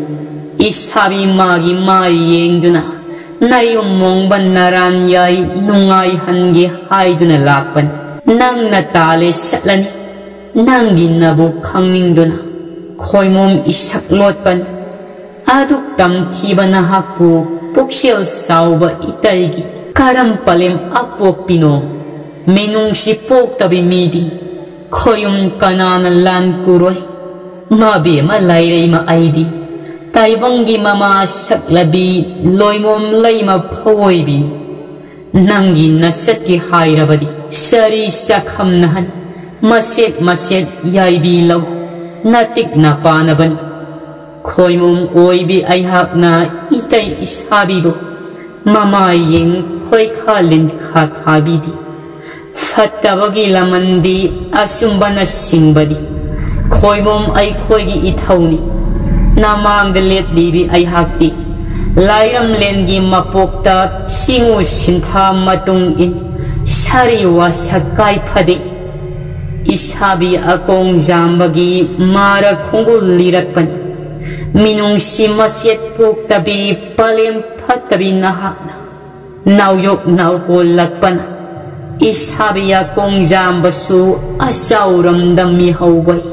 ꯏꯁꯥꯕꯤ ꯃꯥꯒꯤ ꯃꯥꯏ ꯌꯦꯡꯗꯨꯅ ꯅꯌꯨꯝ ꯃꯣꯡꯕ ꯅꯔꯥꯟ ꯌꯥꯏ ꯅꯨꯡꯉꯥꯏꯍꯟꯒꯦ ꯍꯥꯏꯗꯨꯅ ꯂꯥꯛꯄꯅꯤ꯫ ꯅꯪꯅ ꯇꯥꯜꯂꯦ ꯆꯠꯂꯅꯤ, ꯅꯪꯒꯤ ꯅꯕꯨꯛ ꯈꯪꯅꯤꯡꯗꯨꯅ ꯈꯣꯏꯃꯣꯝ ꯏꯁꯛ ꯂꯣꯠꯄꯅꯤ꯫ ꯑꯗꯨꯛ ꯇꯝꯊꯤꯕ ꯅꯍꯥꯛꯄꯨ ꯄꯨꯛꯆꯦꯜ ꯆꯥꯎꯕ ꯏꯇꯩꯒꯤ ꯀꯔꯝ ꯄꯂꯦꯝ ꯑꯄꯣꯛꯄꯤꯅꯣ? ꯃꯤꯅꯨꯡꯁꯤ ꯄꯣꯛꯇꯕꯤ ꯃꯤꯗꯤ ꯈꯣꯌꯨꯝ ꯀꯅꯥꯅ ꯂꯥꯟ ꯀꯨꯔꯣꯏ? ꯃꯕꯦꯝꯃ ꯂꯥꯏꯔꯩꯃ ꯑꯩꯗꯤ ꯇꯥꯏꯕꯪꯒꯤ ꯃꯃꯥ ꯁꯛꯂꯕꯤ ꯂꯣꯏꯃꯣꯝ ꯂꯩꯃ ꯐꯑꯣꯏꯕꯤꯅꯤ꯫ ꯅꯪꯒꯤ ꯅꯁꯛꯀꯤ ꯍꯥꯏꯔꯕꯗꯤ ꯆꯔꯤ ꯆꯈꯝꯅꯍꯟ ꯃꯆꯦꯠ ꯃꯆꯦꯠ ꯌꯥꯏꯕꯤ ꯂꯧ ꯅꯇꯤꯛ ꯅꯄꯥꯅꯕꯅꯤ꯫ ꯈꯣꯏꯃꯣꯝ ꯑꯣꯏꯕꯤ ꯑꯩꯍꯥꯛꯅ ꯏꯇꯩ ꯏꯁꯥꯕꯤꯕꯨ ꯃꯃꯥꯏ ꯌꯦꯡ ꯈꯣꯏꯈꯥ ꯂꯤꯟꯈꯥ ꯊꯥꯕꯤꯗꯤ꯫ ꯐꯠꯇꯕꯒꯤ ꯂꯃꯟꯗꯤ ꯑꯆꯨꯝꯕꯅ ꯁꯤꯡꯕꯗꯤ ꯈꯣꯏꯕꯨꯝ ꯑꯩꯈꯣꯏꯒꯤ ꯏꯊꯧꯅꯤ꯫ ꯅꯃꯥꯡꯗ ꯂꯦꯞꯂꯤꯕꯤ ꯑꯩꯍꯥꯛꯇꯤ ꯂꯥꯏꯔꯝꯂꯦꯟꯒꯤ ꯃꯄꯣꯛꯇ ꯁꯤꯡꯎ ꯁꯤꯟꯊꯥ ꯃꯇꯨꯡ ꯏꯟ ꯁꯥꯔꯤ ꯋꯥꯁꯛ ꯀꯥꯏ ꯐꯗꯦ꯫ ꯏꯁꯥꯕꯤ ꯑꯀꯣꯡ ꯖꯥꯝꯕꯒꯤ ꯃꯥꯔ ꯈꯣꯡꯒꯨꯜ ꯂꯤꯔꯛꯄꯅꯤ꯫ ꯃꯤꯅꯨꯡꯁꯤ ꯃꯆꯦꯠ ꯄꯣꯛꯇꯕꯤ ꯄꯥꯂꯦꯝ ꯐꯠꯇꯕꯤ ꯅꯍꯥꯛꯅ ꯅꯥꯎꯌꯣꯛ ꯅꯥꯎꯀꯣꯜꯂꯛꯄꯅ ꯏꯁꯥꯕꯤ ꯑꯀꯣꯡ ꯖꯥꯝꯕꯁꯨ ꯑꯆꯥꯎꯔꯝꯗ ꯃꯤꯍꯧꯕꯩ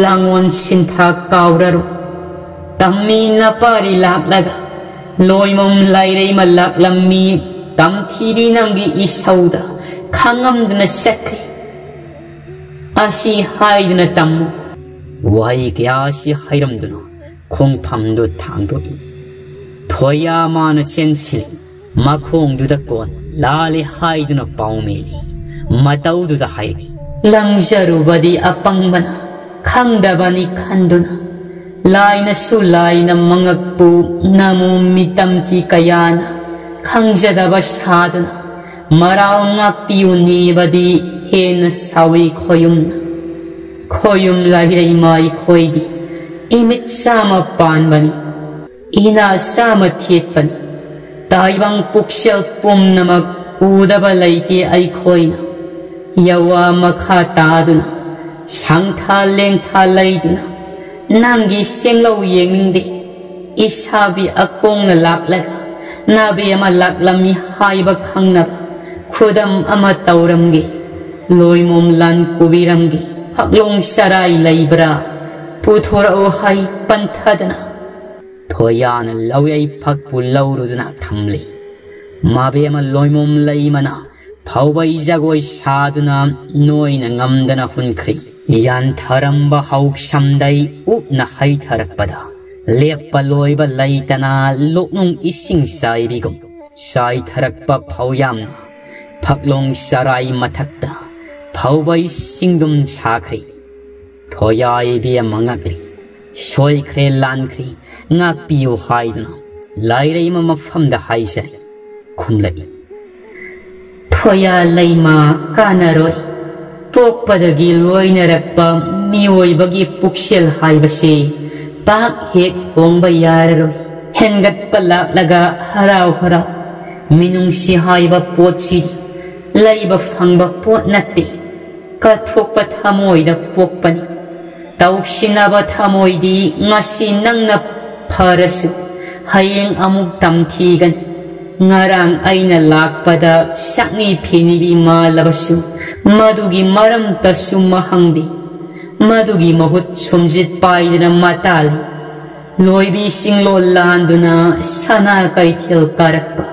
ꯂꯥꯡꯑꯣꯟ ꯁꯤꯟꯊꯥ ꯀꯥꯎꯔꯔꯣꯏ꯫ ꯇꯝꯃꯤ ꯅꯄꯥꯔꯤ ꯂꯥꯛꯂꯒ ꯂꯣꯏꯃꯝ ꯂꯥꯏꯔꯩꯃ ꯂꯥꯛꯂꯝꯃꯤ꯫ ꯇꯝꯊꯤꯕꯤ ꯅꯪꯒꯤ ꯏꯁꯧꯗ ꯈꯥꯡꯉꯝꯗꯅ ꯆꯠꯈ꯭ꯔꯦ꯫ ꯑꯁꯤ ꯍꯥꯏꯗꯨꯅ ꯇꯝꯃꯨ꯫ ꯋꯥꯍꯩ ꯀꯌꯥ ꯑꯁꯤ ꯍꯥꯏꯔꯝꯗꯨꯅ ꯈꯣꯡꯐꯝꯗꯨ ꯊꯥꯡꯗꯣꯛꯏ꯫ ꯊꯣꯌꯥ ꯃꯥꯅ ꯆꯦꯟꯁꯤꯜꯂꯤ꯫ ꯃꯈꯣꯡꯗꯨꯗ ꯀꯣꯟ ꯂꯥꯜꯂꯦ ꯍꯥꯏꯗꯨꯅ ꯄꯥꯎꯃꯤꯂꯤ꯫ ꯃꯇꯧꯗꯨꯗ ꯍꯥꯏꯔꯤ꯫ ꯂꯪꯖꯔꯨꯕꯗꯤ ꯑꯄꯪꯕꯅ ꯈꯪꯗꯕꯅꯤ ꯈꯟꯗꯨꯅ ꯂꯥꯏꯅꯁꯨ ꯂꯥꯏꯅ ꯃꯉꯛꯄꯨ ꯅꯃꯨ ꯃꯤꯇꯝꯊꯤ ꯀꯌꯥꯅ ꯈꯪꯖꯗꯕ ꯁꯥꯗꯨꯅ ꯃꯔꯥꯜ ꯉꯥꯛꯄꯤꯌꯨ ꯅꯤꯕꯗꯤ ꯍꯦꯟꯅ ꯁꯥꯎꯏ ꯈꯣꯌꯨꯝꯅ꯫ ꯈꯣꯌꯨꯝ ꯂꯥꯏꯔꯩꯃ ꯑꯩꯈꯣꯏꯗꯤ ꯏꯃꯤꯠ ꯆꯥꯝꯃ ꯄꯥꯟꯕꯅꯤ꯫ ꯏꯅꯥ ꯆꯥꯝꯃ ꯊꯦꯠꯄꯅꯤ꯫ ꯇꯥꯏꯕꯪ ꯄꯨꯛꯁꯦꯜ ꯄꯨꯝꯅꯃꯛ ꯎꯗꯕ ꯂꯩꯇꯦ ꯑꯩꯈꯣꯏꯅ꯫ ꯌꯋꯥ ꯃꯈꯥ ꯇꯥꯗꯨꯅ ꯁꯪꯊꯥ ꯂꯦꯡꯊꯥ ꯂꯩꯗꯨꯅ ꯅꯪꯒꯤ ꯆꯦꯡꯂꯧ ꯌꯦꯡꯅꯤꯡꯗꯦ꯫ ꯏꯁꯥꯕꯤ ꯑꯀꯣꯡꯅ ꯂꯥꯛꯂꯒ ꯅꯥꯕꯤ ꯑꯃ ꯂꯥꯛꯂꯝꯃꯤ ꯍꯥꯏꯕ ꯈꯪꯅꯕ ꯈꯨꯗꯝ ꯑꯃ ꯇꯧꯔꯝꯒꯦ꯫ ꯂꯣꯏꯃꯣꯝ ꯂꯥꯟ ꯀꯨꯕꯤꯔꯝꯒꯦ꯫ ꯐꯛꯂꯣꯡ ꯆꯔꯥꯏ ꯂꯩꯕ꯭ꯔꯥ? ꯄꯨꯊꯣꯔꯛꯎ ꯍꯥꯏ ꯄꯟꯊꯗꯅ꯫ ꯊꯣꯌꯥꯅ ꯂꯧꯌꯩ ꯐꯛꯄꯨ ꯂꯧꯔꯨꯗꯨꯅ ꯊꯝꯂꯤ꯫ ꯃꯥꯕꯦꯝꯃ ꯂꯣꯏꯃꯣꯝ ꯂꯩꯃꯅ ꯐꯥꯎꯕꯩ ꯖꯒꯣꯏ ꯁꯥꯗꯨꯅ ꯅꯣꯏꯅ ꯉꯝꯗꯅ ꯍꯨꯟꯈ꯭ꯔꯤ꯫ ꯌꯥꯟꯊꯔꯝꯕ ꯍꯧꯁꯝꯗꯩ ꯎꯞꯅ ꯍꯩꯊꯔꯛꯄꯗ ꯂꯦꯞꯄ ꯂꯣꯏꯕ ꯂꯩꯇꯅ ꯂꯣꯛꯅꯨꯡ ꯏꯁꯤꯡ ꯆꯥꯏꯕꯤꯒꯨꯝ ꯆꯥꯏꯊꯔꯛꯄ ꯐꯧꯌꯥꯝꯅ ꯐꯛꯂꯣꯡ ꯆꯔꯥꯏ ꯃꯊꯛꯇ ꯐꯥꯎꯕꯩ ꯆꯤꯡꯗꯨꯝ ꯁꯥꯈ꯭ꯔꯤ꯫ ꯊꯣꯌꯥ ꯏꯕꯦꯝꯃ ꯉꯛꯂꯤ꯫ ꯁꯣꯏꯈ꯭ꯔꯦ ꯂꯥꯟꯈ꯭ꯔꯤ ꯉꯥꯛꯄꯤꯌꯨ ꯍꯥꯏꯗꯨꯅ ꯂꯥꯏꯔꯩꯃ ꯃꯐꯝꯗ ꯍꯥꯏꯖꯔꯤ꯫ ꯈꯨꯝꯂꯛꯏ꯫ ꯊꯣꯌꯥ ꯂꯩꯃ ꯀꯥꯟꯅꯔꯣꯏ꯫ ꯄꯣꯛꯄꯗꯒꯤ ꯂꯣꯏꯅꯔꯛꯄ ꯃꯤꯑꯣꯏꯕꯒꯤ ꯄꯨꯛꯁꯦꯜ ꯍꯥꯏꯕꯁꯤ ꯄꯥꯛ ꯍꯦꯛ ꯍꯣꯡꯕ ꯌꯥꯔꯔꯣꯏ꯫ ꯍꯦꯟꯒꯠꯄ ꯂꯥꯛꯂꯒ ꯍꯔꯥꯎ ꯍꯔꯥꯎ꯫ ꯃꯤꯅꯨꯡꯁꯤ ꯍꯥꯏꯕ ꯄꯣꯠꯁꯤꯗꯤ ꯂꯩꯕ ꯐꯪꯕ ꯄꯣꯠ ꯅꯠꯇꯦ꯫ ꯀꯠꯊꯣꯛꯄ ꯊꯃꯣꯏꯗ ꯄꯣꯛꯄꯅꯤ꯫ ꯇꯧꯁꯤꯟꯅꯕ ꯊꯃꯣꯏꯗꯤ ꯉꯁꯤ ꯅꯪꯅ ꯐꯔꯁꯨ ꯍꯌꯦꯡ ꯑꯃꯨꯛ ꯇꯝꯊꯤꯒꯅꯤ꯫ ꯉꯔꯥꯡ ꯑꯩꯅ ꯂꯥꯛꯄꯗ ꯁꯛꯅꯤ ꯐꯤꯅꯤꯕꯤ ꯃꯥꯜꯂꯕꯁꯨ ꯃꯗꯨꯒꯤ ꯃꯔꯝꯇꯁꯨ ꯃꯍꯪꯗꯦ꯫ ꯃꯗꯨꯒꯤ ꯃꯍꯨꯠ ꯁꯨꯝꯖꯤꯠ ꯄꯥꯏꯗꯅ ꯃꯇꯥꯜꯂꯤ꯫ ꯂꯣꯏꯕꯤꯁꯤꯡ ꯂꯣꯜ ꯂꯥꯟꯗꯨꯅ ꯁꯅꯥ ꯀꯩꯊꯦꯜ ꯀꯥꯔꯛꯄ꯫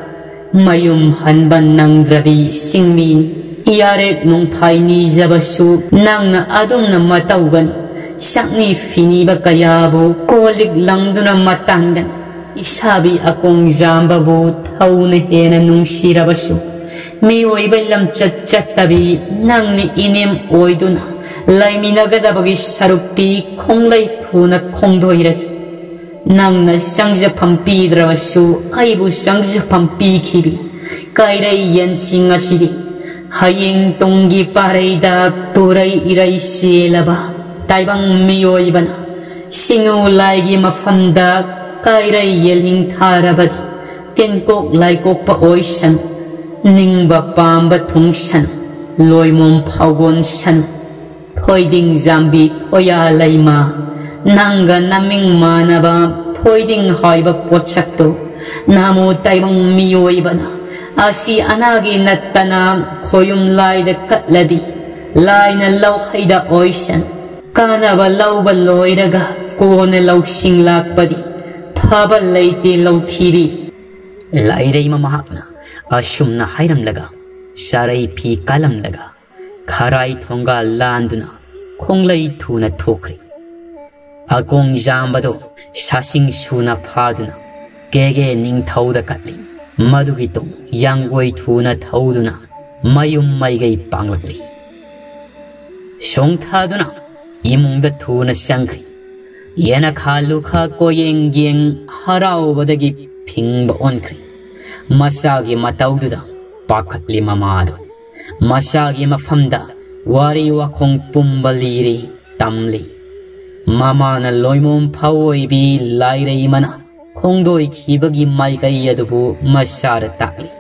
ꯃꯌꯨꯝ ꯍꯟꯕ ꯅꯪꯗ꯭ꯔꯕꯤ ꯁꯤꯡꯃꯤꯅꯤ꯫ ꯏꯌꯥꯔꯦꯛ ꯅꯣꯡꯐꯥꯏ ꯅꯤꯖꯕꯁꯨ ꯅꯪꯅ ꯑꯗꯨꯝꯅ ꯃꯇꯧꯒꯅꯤ꯫ ꯁꯛꯅꯤ ꯐꯤꯅꯤꯕ ꯀꯌꯥꯕꯨ ꯀꯣꯜꯂꯤꯛ ꯂꯪꯗꯨꯅ ꯃꯇꯥꯟꯒꯅꯤ꯫ ꯏꯁꯥꯕꯤ ꯑꯀꯣꯡ ꯖꯥꯝꯕꯕꯨ ꯊꯧꯅ ꯍꯦꯟꯅ ꯅꯨꯡꯁꯤꯔꯕꯁꯨ ꯃꯤꯑꯣꯏꯕ ꯂꯝꯆꯠ ꯆꯠꯇꯕꯤ ꯅꯪꯅ ꯏꯅꯦꯝ ꯑꯣꯏꯗꯨꯅ ꯂꯩꯃꯤꯟꯅꯒꯗꯕꯒꯤ ꯁꯔꯨꯛꯇꯤ ꯈꯣꯡꯂꯩ ꯊꯨꯅ ꯈꯣꯡꯗꯣꯏꯔꯒꯦ꯫ ꯅꯪꯅ ꯆꯪꯖꯐꯝ ꯄꯤꯗ꯭ꯔꯕꯁꯨ ꯑꯩꯕꯨ ꯆꯪꯖꯐꯝ ꯄꯤꯈꯤꯕꯤ ꯀꯩꯔꯩ ꯌꯦꯟꯁꯤꯡ ꯑꯁꯤꯗꯤ ꯍꯌꯦꯡ ꯇꯨꯡꯒꯤ ꯄꯥꯔꯩꯗ ꯇꯨꯔꯩ ꯏꯔꯩ ꯆꯦꯜꯂꯕ ꯇꯥꯏꯕꯪ ꯃꯤꯑꯣꯏꯕꯅ ꯁꯤꯡꯎ ꯂꯥꯏꯒꯤ ꯃꯐꯝꯗ ꯀꯩꯔꯩ ꯌꯦꯜꯍꯤꯡ ꯊꯥꯔꯕꯗꯤ ꯇꯦꯟꯀꯣꯛ ꯂꯥꯏꯀꯣꯛꯄ ꯑꯣꯏꯁꯅꯨ, ꯅꯤꯡꯕ ꯄꯥꯝꯕ ꯊꯨꯡꯁꯅꯨ, ꯂꯣꯏꯃꯣꯝ ꯐꯥꯎꯒꯣꯟꯁꯅꯨ꯫ ꯊꯣꯏꯗꯤꯡ ꯖꯥꯝꯕꯤ ꯊꯣꯌꯥ ꯂꯩꯃ, ꯅꯪꯒ ꯅꯃꯤꯡ ꯃꯥꯟꯅꯕ ꯊꯣꯏꯗꯤꯡ ꯍꯥꯏꯕ ꯄꯣꯠꯁꯛꯇꯨ ꯅꯃꯨ ꯇꯥꯏꯕꯪ ꯃꯤꯑꯣꯏꯕꯅ ꯑꯁꯤ ꯑꯅꯥꯒꯤ ꯅꯠꯇꯅ ꯈꯣꯌꯨꯝ ꯂꯥꯏꯗ ꯀꯠꯂꯗꯤ ꯂꯥꯏꯅ ꯂꯧꯍꯩꯗ ꯑꯣꯏꯁꯅꯨ꯫ ꯀꯥꯟꯅꯕ ꯂꯧꯕ ꯂꯣꯏꯔꯒ ꯀꯣꯟꯅ ꯂꯧꯁꯤꯡ ꯂꯥꯛꯄꯗꯤ ꯐꯕ ꯂꯩꯇꯦ ꯂꯧꯊꯤꯕꯤ꯫ ꯂꯥꯏꯔꯩꯃ ꯃꯍꯥꯛꯅ ꯑꯁꯨꯝꯅ ꯍꯥꯏꯔꯝꯂꯒ ꯆꯥꯔꯩ ꯐꯤ ꯀꯥꯂꯝꯂꯒ ꯈꯔꯥꯏ ꯊꯣꯡꯒꯥꯜ ꯂꯥꯟꯗꯨꯅ ꯈꯣꯡꯂꯩ ꯊꯨꯅ ꯊꯣꯛꯈ꯭ꯔꯦ꯫ ꯑꯀꯣꯡ ꯌꯥꯝꯕꯗꯣ ꯁꯥꯁꯤꯡ ꯁꯨꯅ ꯐꯥꯗꯨꯅ ꯀꯦꯒꯦ ꯅꯤꯡꯊꯧꯗ ꯀꯠꯂꯤ꯫ ꯃꯗꯨꯒꯤ ꯇꯨꯡ ꯌꯥꯡꯒꯣꯏ ꯊꯨꯅ ꯊꯧꯗꯨꯅ ꯃꯌꯨꯝ ꯃꯥꯏꯒꯩ ꯄꯥꯡꯂꯛꯂꯤ꯫ ꯁꯣꯡꯊꯥꯗꯨꯅ ꯏꯃꯨꯡꯗ ꯊꯨꯅ ꯆꯪꯈ꯭ꯔꯤ꯫ ꯌꯦꯅꯈꯥ ꯂꯨꯈꯥ ꯀꯣꯌꯦꯡ ꯌꯦꯡ ꯍꯔꯥꯎꯕꯗꯒꯤ ꯐꯤꯡꯕ ꯑꯣꯟꯈ꯭ꯔꯤ꯫ ꯃꯆꯥꯒꯤ ꯃꯇꯧꯗꯨꯗ ꯄꯥꯈꯠꯂꯤ ꯃꯃꯥꯗꯨ꯫ ꯃꯆꯥꯒꯤ ꯃꯐꯝꯗ ꯋꯥꯔꯤ ꯋꯥꯈꯣꯡ ꯄꯨꯝꯕ ꯂꯤꯔꯤ, ꯇꯝꯂꯤ꯫ ꯃꯃꯥꯅ ꯂꯣꯏꯃꯣꯝ ꯐꯧꯑꯣꯏꯕꯤ ꯂꯥꯏꯔꯩ ꯃꯅꯥ ꯈꯣꯡꯗꯣꯏꯈꯤꯕꯒꯤ ꯃꯥꯏꯀꯩ ꯑꯗꯨꯕꯨ ꯃꯆꯥꯗ ꯇꯥꯛꯂꯤ꯫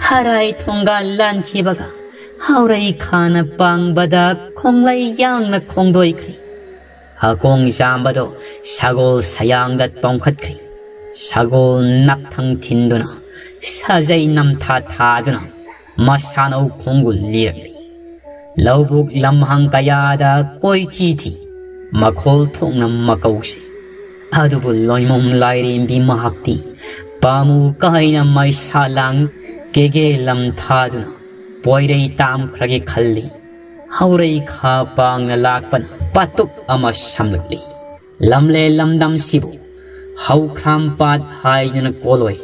ꯈꯔꯥꯏ ꯊꯣꯡꯒꯥꯜ ꯂꯥꯟꯈꯤꯕꯒ ꯍꯧꯔꯩ ꯈꯥꯅ ꯄꯥꯡꯕꯗ ꯈꯣꯡꯂꯩ ꯌꯥꯡꯅ ꯈꯣꯡꯗꯣꯏꯈ꯭ꯔꯤ꯫ ꯑꯀꯣꯡ ꯆꯥꯝꯕꯗꯣ ꯁꯒꯣꯜ ꯁꯌꯥꯡꯗ ꯇꯣꯡꯈꯠꯈ꯭ꯔꯤ꯫ ꯁꯒꯣꯜ ꯅꯥꯛꯊꯪ ꯊꯤꯟꯗꯨꯅ ꯁꯥꯖꯩ ꯅꯝꯊꯥ ꯊꯥꯗꯨꯅ ꯃꯁꯥꯅꯧ ꯈꯣꯡꯒꯨꯜ ꯂꯤꯔꯛꯂꯤ꯫ ꯂꯧꯕꯨꯛ ꯂꯝꯍꯥꯡ ꯀꯌꯥꯗ ꯀꯣꯏꯆꯤ ꯊꯤ ꯃꯈꯣꯜ ꯊꯣꯛꯅ ꯃꯀꯧꯁꯤ꯫ ꯑꯗꯨꯕꯨ ꯂꯣꯏꯃꯣꯝ ꯂꯥꯏꯔꯦꯝꯕꯤ ꯃꯍꯥꯛꯇꯤ ꯄꯥꯃꯨ ꯀꯥꯏꯅ ꯃꯩꯁꯥ ꯂꯥꯡ ꯀꯦꯒꯦ ꯂꯝ ꯊꯥꯗꯨꯅ ꯄꯣꯏꯔꯩ ꯇꯥꯝꯈ꯭ꯔꯒꯦ ꯈꯜꯂꯤ꯫ ꯍꯧꯔꯩ ꯈꯥ ꯄꯥꯡꯅ ꯂꯥꯛꯄꯅ ꯄꯥꯇꯨꯛ ꯑꯃ ꯁꯝꯂꯛꯂꯤ꯫ ꯂꯝꯂꯦ ꯂꯝꯗꯝꯁꯤꯕꯨ ꯍꯧꯈ꯭ꯔꯥꯝ ꯄꯥꯠ ꯍꯥꯏꯗꯨꯅ ꯀꯣꯜꯂꯣꯏ꯫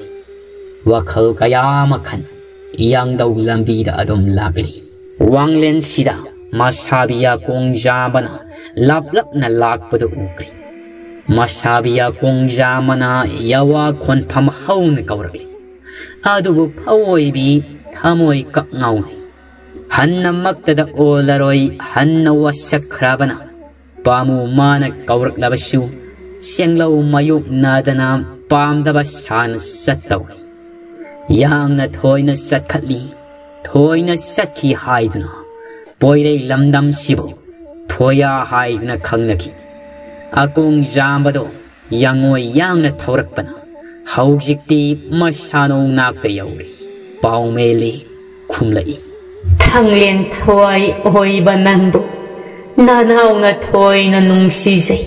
ꯋꯥꯈꯜ ꯀꯌꯥ ꯑꯃ ꯈꯟ ꯌꯥꯡꯗꯧ ꯂꯝꯕꯤꯗ ꯑꯗꯨꯝ ꯂꯥꯛꯂꯤ꯫ ꯋꯥꯡꯂꯦꯟꯁꯤꯗ ꯃꯁꯥꯕꯤ ꯌꯥꯀꯣꯡ ꯖꯥꯝꯕꯅ ꯂꯥꯞꯂꯞꯅ ꯂꯥꯛꯄꯗꯨ ꯎꯈ꯭ꯔꯤ꯫ ꯃꯁꯥꯕꯤ ꯌꯥꯀꯣꯡ ꯖꯥꯝꯕꯅ ꯌꯥꯋꯥ ꯈꯣꯟꯐꯝ ꯍꯧꯅ ꯀꯧꯔꯛꯂꯤ꯫ ꯑꯗꯨꯕꯨ ꯐꯧꯑꯣꯏꯕꯤ ꯊꯃꯣꯏ ꯀꯛꯉꯥꯎꯅꯩ꯫ ꯍꯟꯅꯃꯛꯇꯗ ꯑꯣꯜꯂꯔꯣꯏ, ꯍꯟꯅ ꯋꯥꯁꯛꯈ꯭ꯔꯕꯅ ꯄꯥꯃꯨ ꯃꯥꯅ ꯀꯧꯔꯛꯂꯕꯁꯨ ꯆꯦꯡꯂꯧ ꯃꯌꯣꯛꯅꯗꯅ ꯄꯥꯝꯗꯕ ꯁꯥꯅ ꯆꯠꯇꯧꯔꯤ꯫ ꯌꯥꯡꯅ ꯊꯣꯏꯅ ꯆꯠꯈꯠꯂꯤ, ꯊꯣꯏꯅ ꯆꯠꯈꯤ ꯍꯥꯏꯗꯨꯅ ꯄꯣꯏꯔꯩ ꯂꯝꯗꯝꯁꯤꯕꯨ ꯊꯣꯌꯥ ꯍꯥꯏꯗꯨꯅ ꯈꯪꯅꯈꯤ꯫ ꯑꯀꯣꯡ ꯖꯥꯝꯕꯗꯣ ꯌꯥꯡꯉꯣꯏ ꯌꯥꯡꯅ ꯊꯧꯔꯛꯄꯅ ꯍꯧꯖꯤꯛꯇꯤ ꯃꯁꯥꯅꯧ ꯅꯥꯛꯇ ꯌꯧꯔꯦ꯫ ꯄꯥꯎꯃꯦꯜꯂꯤ ꯈꯨꯝꯂꯛꯏ꯫ ꯊꯥꯡꯂꯦꯟ ꯊꯋꯥꯏ ꯑꯣꯏꯕ ꯅꯪꯕꯨ ꯅꯅꯥꯎꯅ ꯊꯣꯏꯅ ꯅꯨꯡꯁꯤꯖꯩ꯫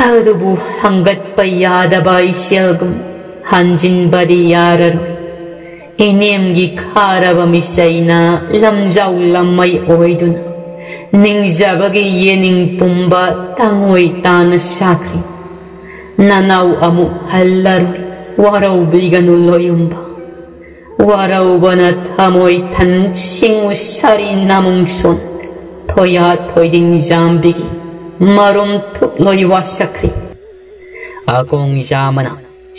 ꯑꯗꯨꯕꯨ ꯍꯪꯒꯠꯄ ꯌꯥꯗꯕ ꯏꯆꯦꯜꯒꯨꯝ ꯍꯟꯖꯤꯟꯕꯗꯤ ꯌꯥꯔꯔꯣꯏ꯫ ꯏꯅꯦꯝꯒꯤ ꯈꯥꯔꯕ ꯃꯤꯆꯩꯅ ꯂꯝꯖꯥꯎ ꯂꯝꯃꯩ ꯑꯣꯏꯗꯨꯅ ꯅꯤꯡꯖꯕꯒꯤ ꯌꯦꯅꯤꯡ ꯄꯨꯝꯕ ꯇꯥꯡꯑꯣꯏ ꯇꯥꯅ ꯁꯥꯈ꯭ꯔꯤ꯫ ꯅꯅꯥꯎ ꯑꯃꯨꯛ ꯍꯜꯂꯔꯣꯏ, ꯋꯥꯔꯧꯕꯤꯒꯅꯨ ꯂꯣꯌꯨꯝꯕ꯫ ꯋꯥꯔꯧꯕꯅ ꯊꯃꯣꯏ ꯊꯟ ꯁꯤꯡꯎ ꯁꯥꯔꯤ ꯅꯃꯨꯡꯁꯣꯟ ꯊꯣꯌꯥ ꯊꯣꯏꯗꯤꯡ ꯖꯥꯝꯕꯤꯒꯤ ꯃꯔꯨꯝ ꯊꯨꯛꯂꯣꯏ ꯋꯥꯁꯛꯈ꯭ꯔꯤ꯫ ꯑꯀꯣꯡ ꯖꯥꯝꯕꯅ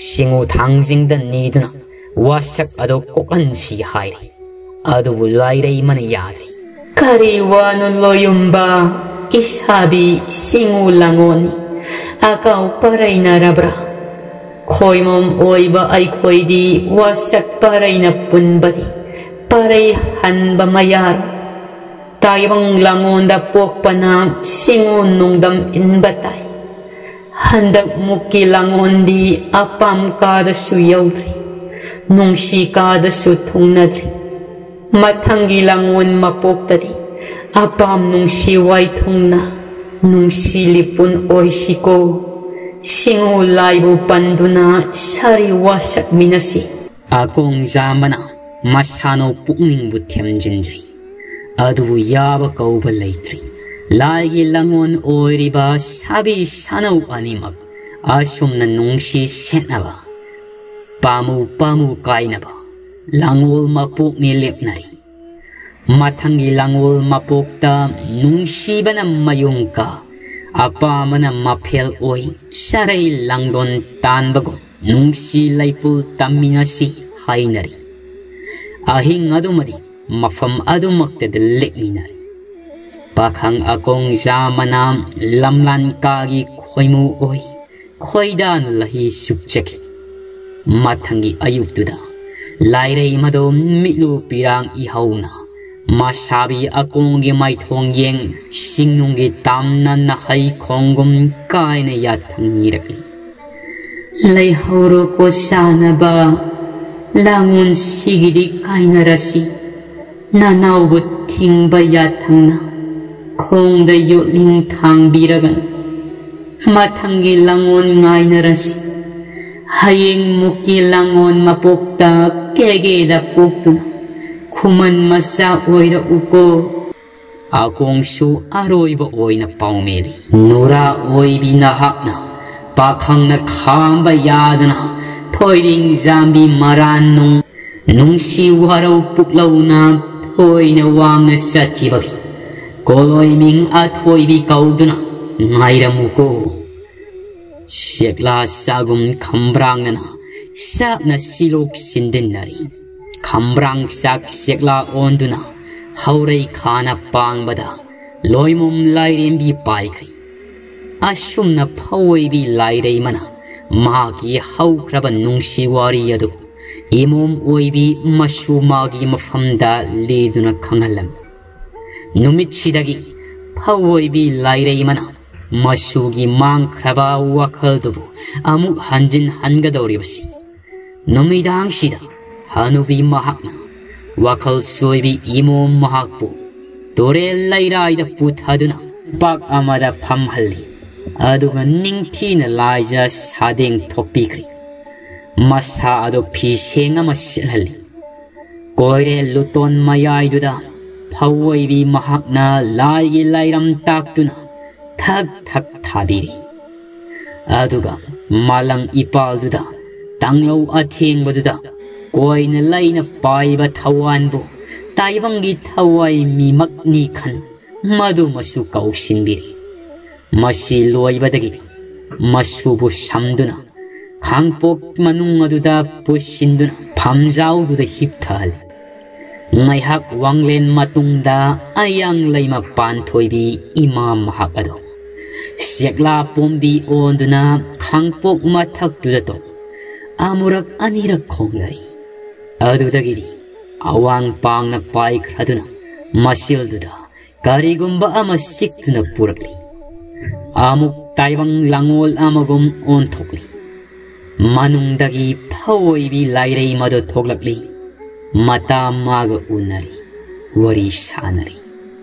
ꯁꯤꯡꯎ ꯊꯥꯡꯖꯤꯡꯗ ꯅꯤꯗꯨꯅ ꯋꯥꯁꯛ ꯑꯗꯨ ꯀꯣꯛꯍꯟꯁꯤ ꯍꯥꯏꯔꯤ꯫ ꯑꯗꯨꯕꯨ ꯂꯥꯏꯔꯩꯃꯅ ꯌꯥꯗ꯭ꯔꯤ꯫ "ꯀꯔꯤ ꯋꯥꯅꯣ ꯂꯣꯌꯨꯝꯕ? ꯏꯁꯥꯕꯤ ꯁꯤꯡꯎ ꯂꯥꯡꯉꯣꯟꯅꯤ꯫ ꯑꯀꯥꯎ ꯄꯔꯩꯅꯔꯕ꯭ꯔꯥ? ꯈꯣꯏꯃꯣꯝ ꯑꯣꯏꯕ ꯑꯩꯈꯣꯏꯗꯤ ꯋꯥꯁꯛ ꯄꯔꯩꯅ ꯄꯨꯟꯕꯗꯤ ꯄꯔꯩ ꯍꯟꯕ ꯃꯌꯥꯔꯣ? ꯇꯥꯏꯕꯪ ꯂꯥꯡꯉꯣꯟꯗ ꯄꯣꯛꯄꯅ ꯁꯤꯡꯎ ꯅꯨꯡꯗꯝ ꯏꯟꯕ ꯇꯥꯏ꯫ ꯍꯟꯗꯛ ꯃꯨꯛꯀꯤ ꯂꯥꯡꯉꯣꯟꯗꯤ ꯑꯄꯥꯝ ꯀꯥꯗꯁꯨ ꯌꯧꯗ꯭ꯔꯤ, ꯅꯨꯡꯁꯤ ꯀꯥꯗꯁꯨ ꯊꯨꯡꯅꯗ꯭ꯔꯤ꯫ ꯃꯊꯪꯒꯤ ꯂꯥꯡꯉꯣꯟ ꯃꯄꯣꯛꯇꯗꯤ ꯑꯄꯥꯝ ꯅꯨꯡꯁꯤ ꯋꯥꯏꯊꯨꯡꯅ ꯅꯨꯡꯁꯤ ꯂꯤꯄꯨꯟ ꯑꯣꯏꯁꯤꯀꯣ꯫ ꯁꯤꯡꯎ ꯂꯥꯏꯕꯨ ꯄꯟꯗꯨꯅ ꯁꯥꯔꯤ ꯋꯥꯁꯛꯃꯤꯟꯅꯁꯤ"꯫ ꯑꯀꯣꯡ ꯖꯥꯝꯕꯅ ꯃꯁꯥꯅꯧ ꯄꯨꯛꯅꯤꯡꯕꯨ ꯊꯦꯝꯖꯤꯟꯖꯩ꯫ ꯑꯗꯨꯕꯨ ꯌꯥꯕ ꯀꯧꯕ ꯂꯩꯇ꯭ꯔꯤ꯫ ꯂꯥꯏꯒꯤ ꯂꯥꯡꯉꯣꯟ ꯑꯣꯏꯔꯤꯕ ꯁꯥꯕꯤ ꯁꯥꯅꯧ ꯑꯅꯤꯃꯛ ꯑꯁꯨꯝꯅ ꯅꯨꯡꯁꯤ ꯁꯦꯠꯅꯕ ꯄꯥꯝꯃꯨ ꯄꯥꯝꯃꯨ ꯀꯥꯏꯅꯕ ꯂꯥꯡꯉꯣꯜ ꯃꯄꯣꯛꯅꯤ ꯂꯦꯞꯅꯔꯤ꯫ ꯃꯊꯪꯒꯤ ꯂꯥꯡꯉꯣꯜ ꯃꯄꯣꯛꯇ ꯅꯨꯡꯁꯤꯕꯅ ꯃꯌꯨꯝ ꯀꯥ, ꯑꯄꯥꯝꯕꯅ ꯃꯐꯦꯜ ꯑꯣꯏ, ꯁꯥꯔꯩ ꯂꯥꯡꯗꯣꯟ ꯇꯥꯟꯕꯒꯨꯝ ꯅꯨꯡꯁꯤ ꯂꯩꯄꯨꯜ ꯇꯝꯃꯤꯟꯅꯁꯤ ꯍꯥꯏꯅꯔꯤ꯫ ꯑꯍꯤꯡ ꯑꯗꯨꯃꯗꯤ ꯃꯐꯝ ꯑꯗꯨꯃꯛꯇꯗ ꯂꯦꯛꯃꯤꯟꯅꯔꯤ꯫ ꯄꯥꯈꯪ ꯑꯀꯣꯡ ꯖꯥꯃꯅ ꯂꯝꯂꯥꯟ ꯀꯥꯒꯤ ꯈꯣꯏꯃꯨ ꯑꯣꯏ, ꯈꯣꯏꯗꯥꯅ ꯂꯍꯤ ꯁꯨꯛꯆꯈꯤ꯫ ꯃꯊꯪꯒꯤ ꯑꯌꯨꯛꯇꯨꯗ ꯂꯥꯏꯔꯩꯃꯗꯣ ꯃꯤꯠꯂꯨ ꯄꯤꯔꯥꯡ ꯏꯍꯧꯅ ꯃꯁꯥꯕꯤ ꯑꯀꯣꯡꯒꯤ ꯃꯥꯏꯊꯣꯡ ꯌꯦꯡ ꯁꯤꯡꯅꯨꯡꯒꯤ ꯇꯥꯝꯅ ꯅꯍꯩ ꯈꯣꯡꯒꯨꯝ ꯀꯥꯏꯅ ꯌꯥꯊꯪ ꯅꯤꯔꯛꯂꯤ꯫ "ꯂꯩꯍꯧꯔꯣꯀꯣ ꯆꯥꯅꯕ, ꯂꯥꯡꯉꯣꯟꯁꯤꯒꯤꯗꯤ ꯀꯥꯏꯅꯔꯁꯤ꯫ ꯅꯅꯥꯎꯕꯨ ꯊꯤꯡꯕ ꯌꯥꯊꯪꯅ ꯈꯣꯡꯗ ꯌꯣꯠꯂꯤꯡ ꯊꯥꯡꯕꯤꯔꯒꯅ ꯃꯊꯪꯒꯤ ꯂꯥꯡꯉꯣꯟ ꯉꯥꯏꯅꯔꯁꯤ꯫ ꯍꯌꯦꯡ ꯃꯨꯛꯀꯤ ꯂꯥꯡꯉꯣꯟ ꯃꯄꯣꯛꯇ ꯀꯦꯒꯦꯗ ꯄꯣꯛꯇꯨꯅ ꯈꯨꯃꯟ ꯃꯆꯥ ꯑꯣꯏꯔꯛꯎꯀꯣ"꯫ ꯑꯀꯣꯡꯁꯨ ꯑꯔꯣꯏꯕ ꯑꯣꯏꯅ ꯄꯥꯎꯃꯦꯜꯂꯤ꯫ ꯅꯨꯔꯥ ꯑꯣꯏꯕꯤ ꯅꯍꯥꯛꯅ ꯄꯥꯈꯪꯅ ꯈꯥꯝꯕ ꯌꯥꯗꯅ ꯊꯣꯏꯔꯤꯡ ꯖꯥꯝꯕꯤ ꯃꯔꯥꯟ ꯅꯨꯡ ꯅꯨꯡꯁꯤ ꯋꯥꯔꯧ ꯄꯨꯛꯂꯧꯅ ꯊꯣꯏꯅ ꯋꯥꯡꯅ ꯆꯠꯈꯤꯕꯒꯤ ꯀꯣꯂꯣꯏ ꯃꯤꯡ ꯑꯊꯣꯏꯕꯤ ꯀꯧꯗꯨꯅ ꯉꯥꯏꯔꯝꯃꯨꯀꯣ꯫ ꯁꯦꯛꯂꯥ ꯆꯥꯒꯨꯝ ꯈꯝꯕ꯭ꯔꯥꯡꯅꯅ ꯁꯥꯞꯅ ꯁꯤꯂꯣꯛ ꯁꯤꯟꯗꯤꯟꯅꯔꯤ꯫ ꯈꯝꯕ꯭ꯔꯥꯡ ꯆꯥꯛ ꯆꯦꯛꯂꯥ ꯑꯣꯟꯗꯨꯅ ꯍꯧꯔꯩ ꯈꯥꯅ ꯄꯥꯡꯕꯗ ꯂꯣꯏꯃꯣꯝ ꯂꯥꯏꯔꯦꯝꯕꯤ ꯄꯥꯏꯈ꯭ꯔꯤ꯫ ꯑꯁꯨꯝꯅ ꯐꯧꯑꯣꯏꯕꯤ ꯂꯥꯏꯔꯩꯃꯅ ꯃꯍꯥꯛꯀꯤ ꯍꯧꯈ꯭ꯔꯕ ꯅꯨꯡꯁꯤ ꯋꯥꯔꯤ ꯑꯗꯨ ꯏꯃꯣꯝ ꯑꯣꯏꯕꯤ ꯃꯁꯨ ꯃꯥꯒꯤ ꯃꯐꯝꯗ ꯂꯤꯗꯨꯅ ꯈꯪꯍꯜꯂꯝꯃꯤ꯫ ꯅꯨꯃꯤꯠꯁꯤꯗꯒꯤ ꯐꯧꯑꯣꯏꯕꯤ ꯂꯥꯏꯔꯩꯃꯅ ꯃꯁꯨꯒꯤ ꯃꯥꯡꯈ꯭ꯔꯕ ꯋꯥꯈꯜꯗꯨꯕꯨ ꯑꯃꯨꯛ ꯍꯟꯖꯤꯟ ꯍꯟꯒꯗꯧꯔꯤꯕꯁꯤ꯫ ꯅꯨꯃꯤꯗꯥꯡꯁꯤꯗ ꯍꯅꯨꯕꯤ ꯃꯍꯥꯛꯅ ꯋꯥꯈꯜ ꯆꯣꯏꯕꯤ ꯏꯃꯣꯝ ꯃꯍꯥꯛꯄꯨ ꯇꯨꯔꯦꯜ ꯂꯩꯔꯥꯏꯗ ꯄꯨꯊꯗꯨꯅ ꯄꯥꯛ ꯑꯃꯗ ꯐꯝꯍꯜꯂꯤ꯫ ꯑꯗꯨꯒ ꯅꯤꯡꯊꯤꯅ ꯂꯥꯏꯖ ꯁꯥꯗꯦꯡ ꯊꯣꯛꯄꯤꯈ꯭ꯔꯤ꯫ ꯃꯁꯥ ꯑꯗꯨ ꯐꯤꯁꯦꯡ ꯑꯃ ꯁꯦꯠꯍꯜꯂꯤ꯫ ꯀꯣꯏꯔꯦꯜ ꯂꯨꯇꯣꯟ ꯃꯌꯥꯏꯗꯨꯗ ꯐꯧꯑꯣꯏꯕꯤ ꯃꯍꯥꯛꯅ ꯂꯥꯏꯒꯤ ꯂꯥꯏꯔꯝ ꯇꯥꯛꯇꯨꯅ ꯊꯛ ꯊꯛ ꯊꯥꯕꯤꯔꯤ꯫ ꯑꯗꯨꯒ ꯃꯥꯂꯪ ꯏꯄꯥꯜꯗꯨꯗ ꯇꯥꯡꯂꯧ ꯑꯊꯦꯡꯕꯗꯨꯗ ꯀꯣꯏꯅ ꯂꯩꯅ ꯄꯥꯏꯕ ꯊꯋꯥꯟꯕꯨ ꯇꯥꯏꯕꯪꯒꯤ ꯊꯋꯥꯏ ꯃꯤꯃꯛꯅꯤ ꯈꯟ ꯃꯗꯨꯃꯁꯨ ꯀꯧꯁꯤꯟꯕꯤꯔꯤ꯫ ꯃꯁꯤ ꯂꯣꯏꯕꯗꯒꯤ ꯃꯁꯨꯕꯨ ꯁꯝꯗꯨꯅ ꯈꯥꯡꯄꯣꯛ ꯃꯅꯨꯡ ꯑꯗꯨꯗ ꯄꯨꯁꯤꯟꯗꯨꯅ ꯐꯝꯖꯥꯎꯗꯨꯗ ꯍꯤꯞꯊꯍꯜꯂꯤ꯫ ꯉꯥꯏꯍꯥꯛ ꯋꯥꯡꯂꯦꯟ ꯃꯇꯨꯡꯗ ꯑꯌꯥꯡ ꯂꯩꯃ ꯄꯥꯟꯊꯣꯏꯕꯤ ꯏꯃꯥ ꯃꯍꯥꯛ ꯑꯗꯨ ꯁꯦꯛꯂꯥ ꯄꯣꯝꯕꯤ ꯑꯣꯟꯗꯨꯅ ꯈꯥꯡꯄꯣꯛ ꯃꯊꯛꯇꯨꯗ ꯇꯣꯛ ꯑꯃꯨꯔꯛ ꯑꯅꯤꯔꯛ ꯈꯣꯡꯅꯔꯤ꯫ ꯑꯗꯨꯗꯒꯤꯗꯤ ꯑꯋꯥꯡ ꯄꯥꯡꯅ ꯄꯥꯏꯈ꯭ꯔꯗꯨꯅ ꯃꯁꯤꯜꯗꯨꯗ ꯀꯔꯤꯒꯨꯝꯕ ꯑꯃ ꯁꯤꯛꯇꯨꯅ ꯄꯨꯔꯛꯂꯤ꯫ ꯑꯃꯨꯛ ꯇꯥꯏꯕꯪ ꯂꯥꯡꯑꯣꯜ ꯑꯃꯒꯨꯝ ꯑꯣꯟꯊꯣꯛꯂꯤ꯫ ꯃꯅꯨꯡꯗꯒꯤ ꯐꯧꯑꯣꯏꯕꯤ ꯂꯥꯏꯔꯩ ꯃꯗꯨ ꯊꯣꯛꯂꯛꯂꯤ꯫ ꯃꯇꯥ ꯃꯥꯒ ꯎꯅꯔꯤ꯫ ꯋꯥꯔꯤ ꯁꯥꯅꯔꯤ꯫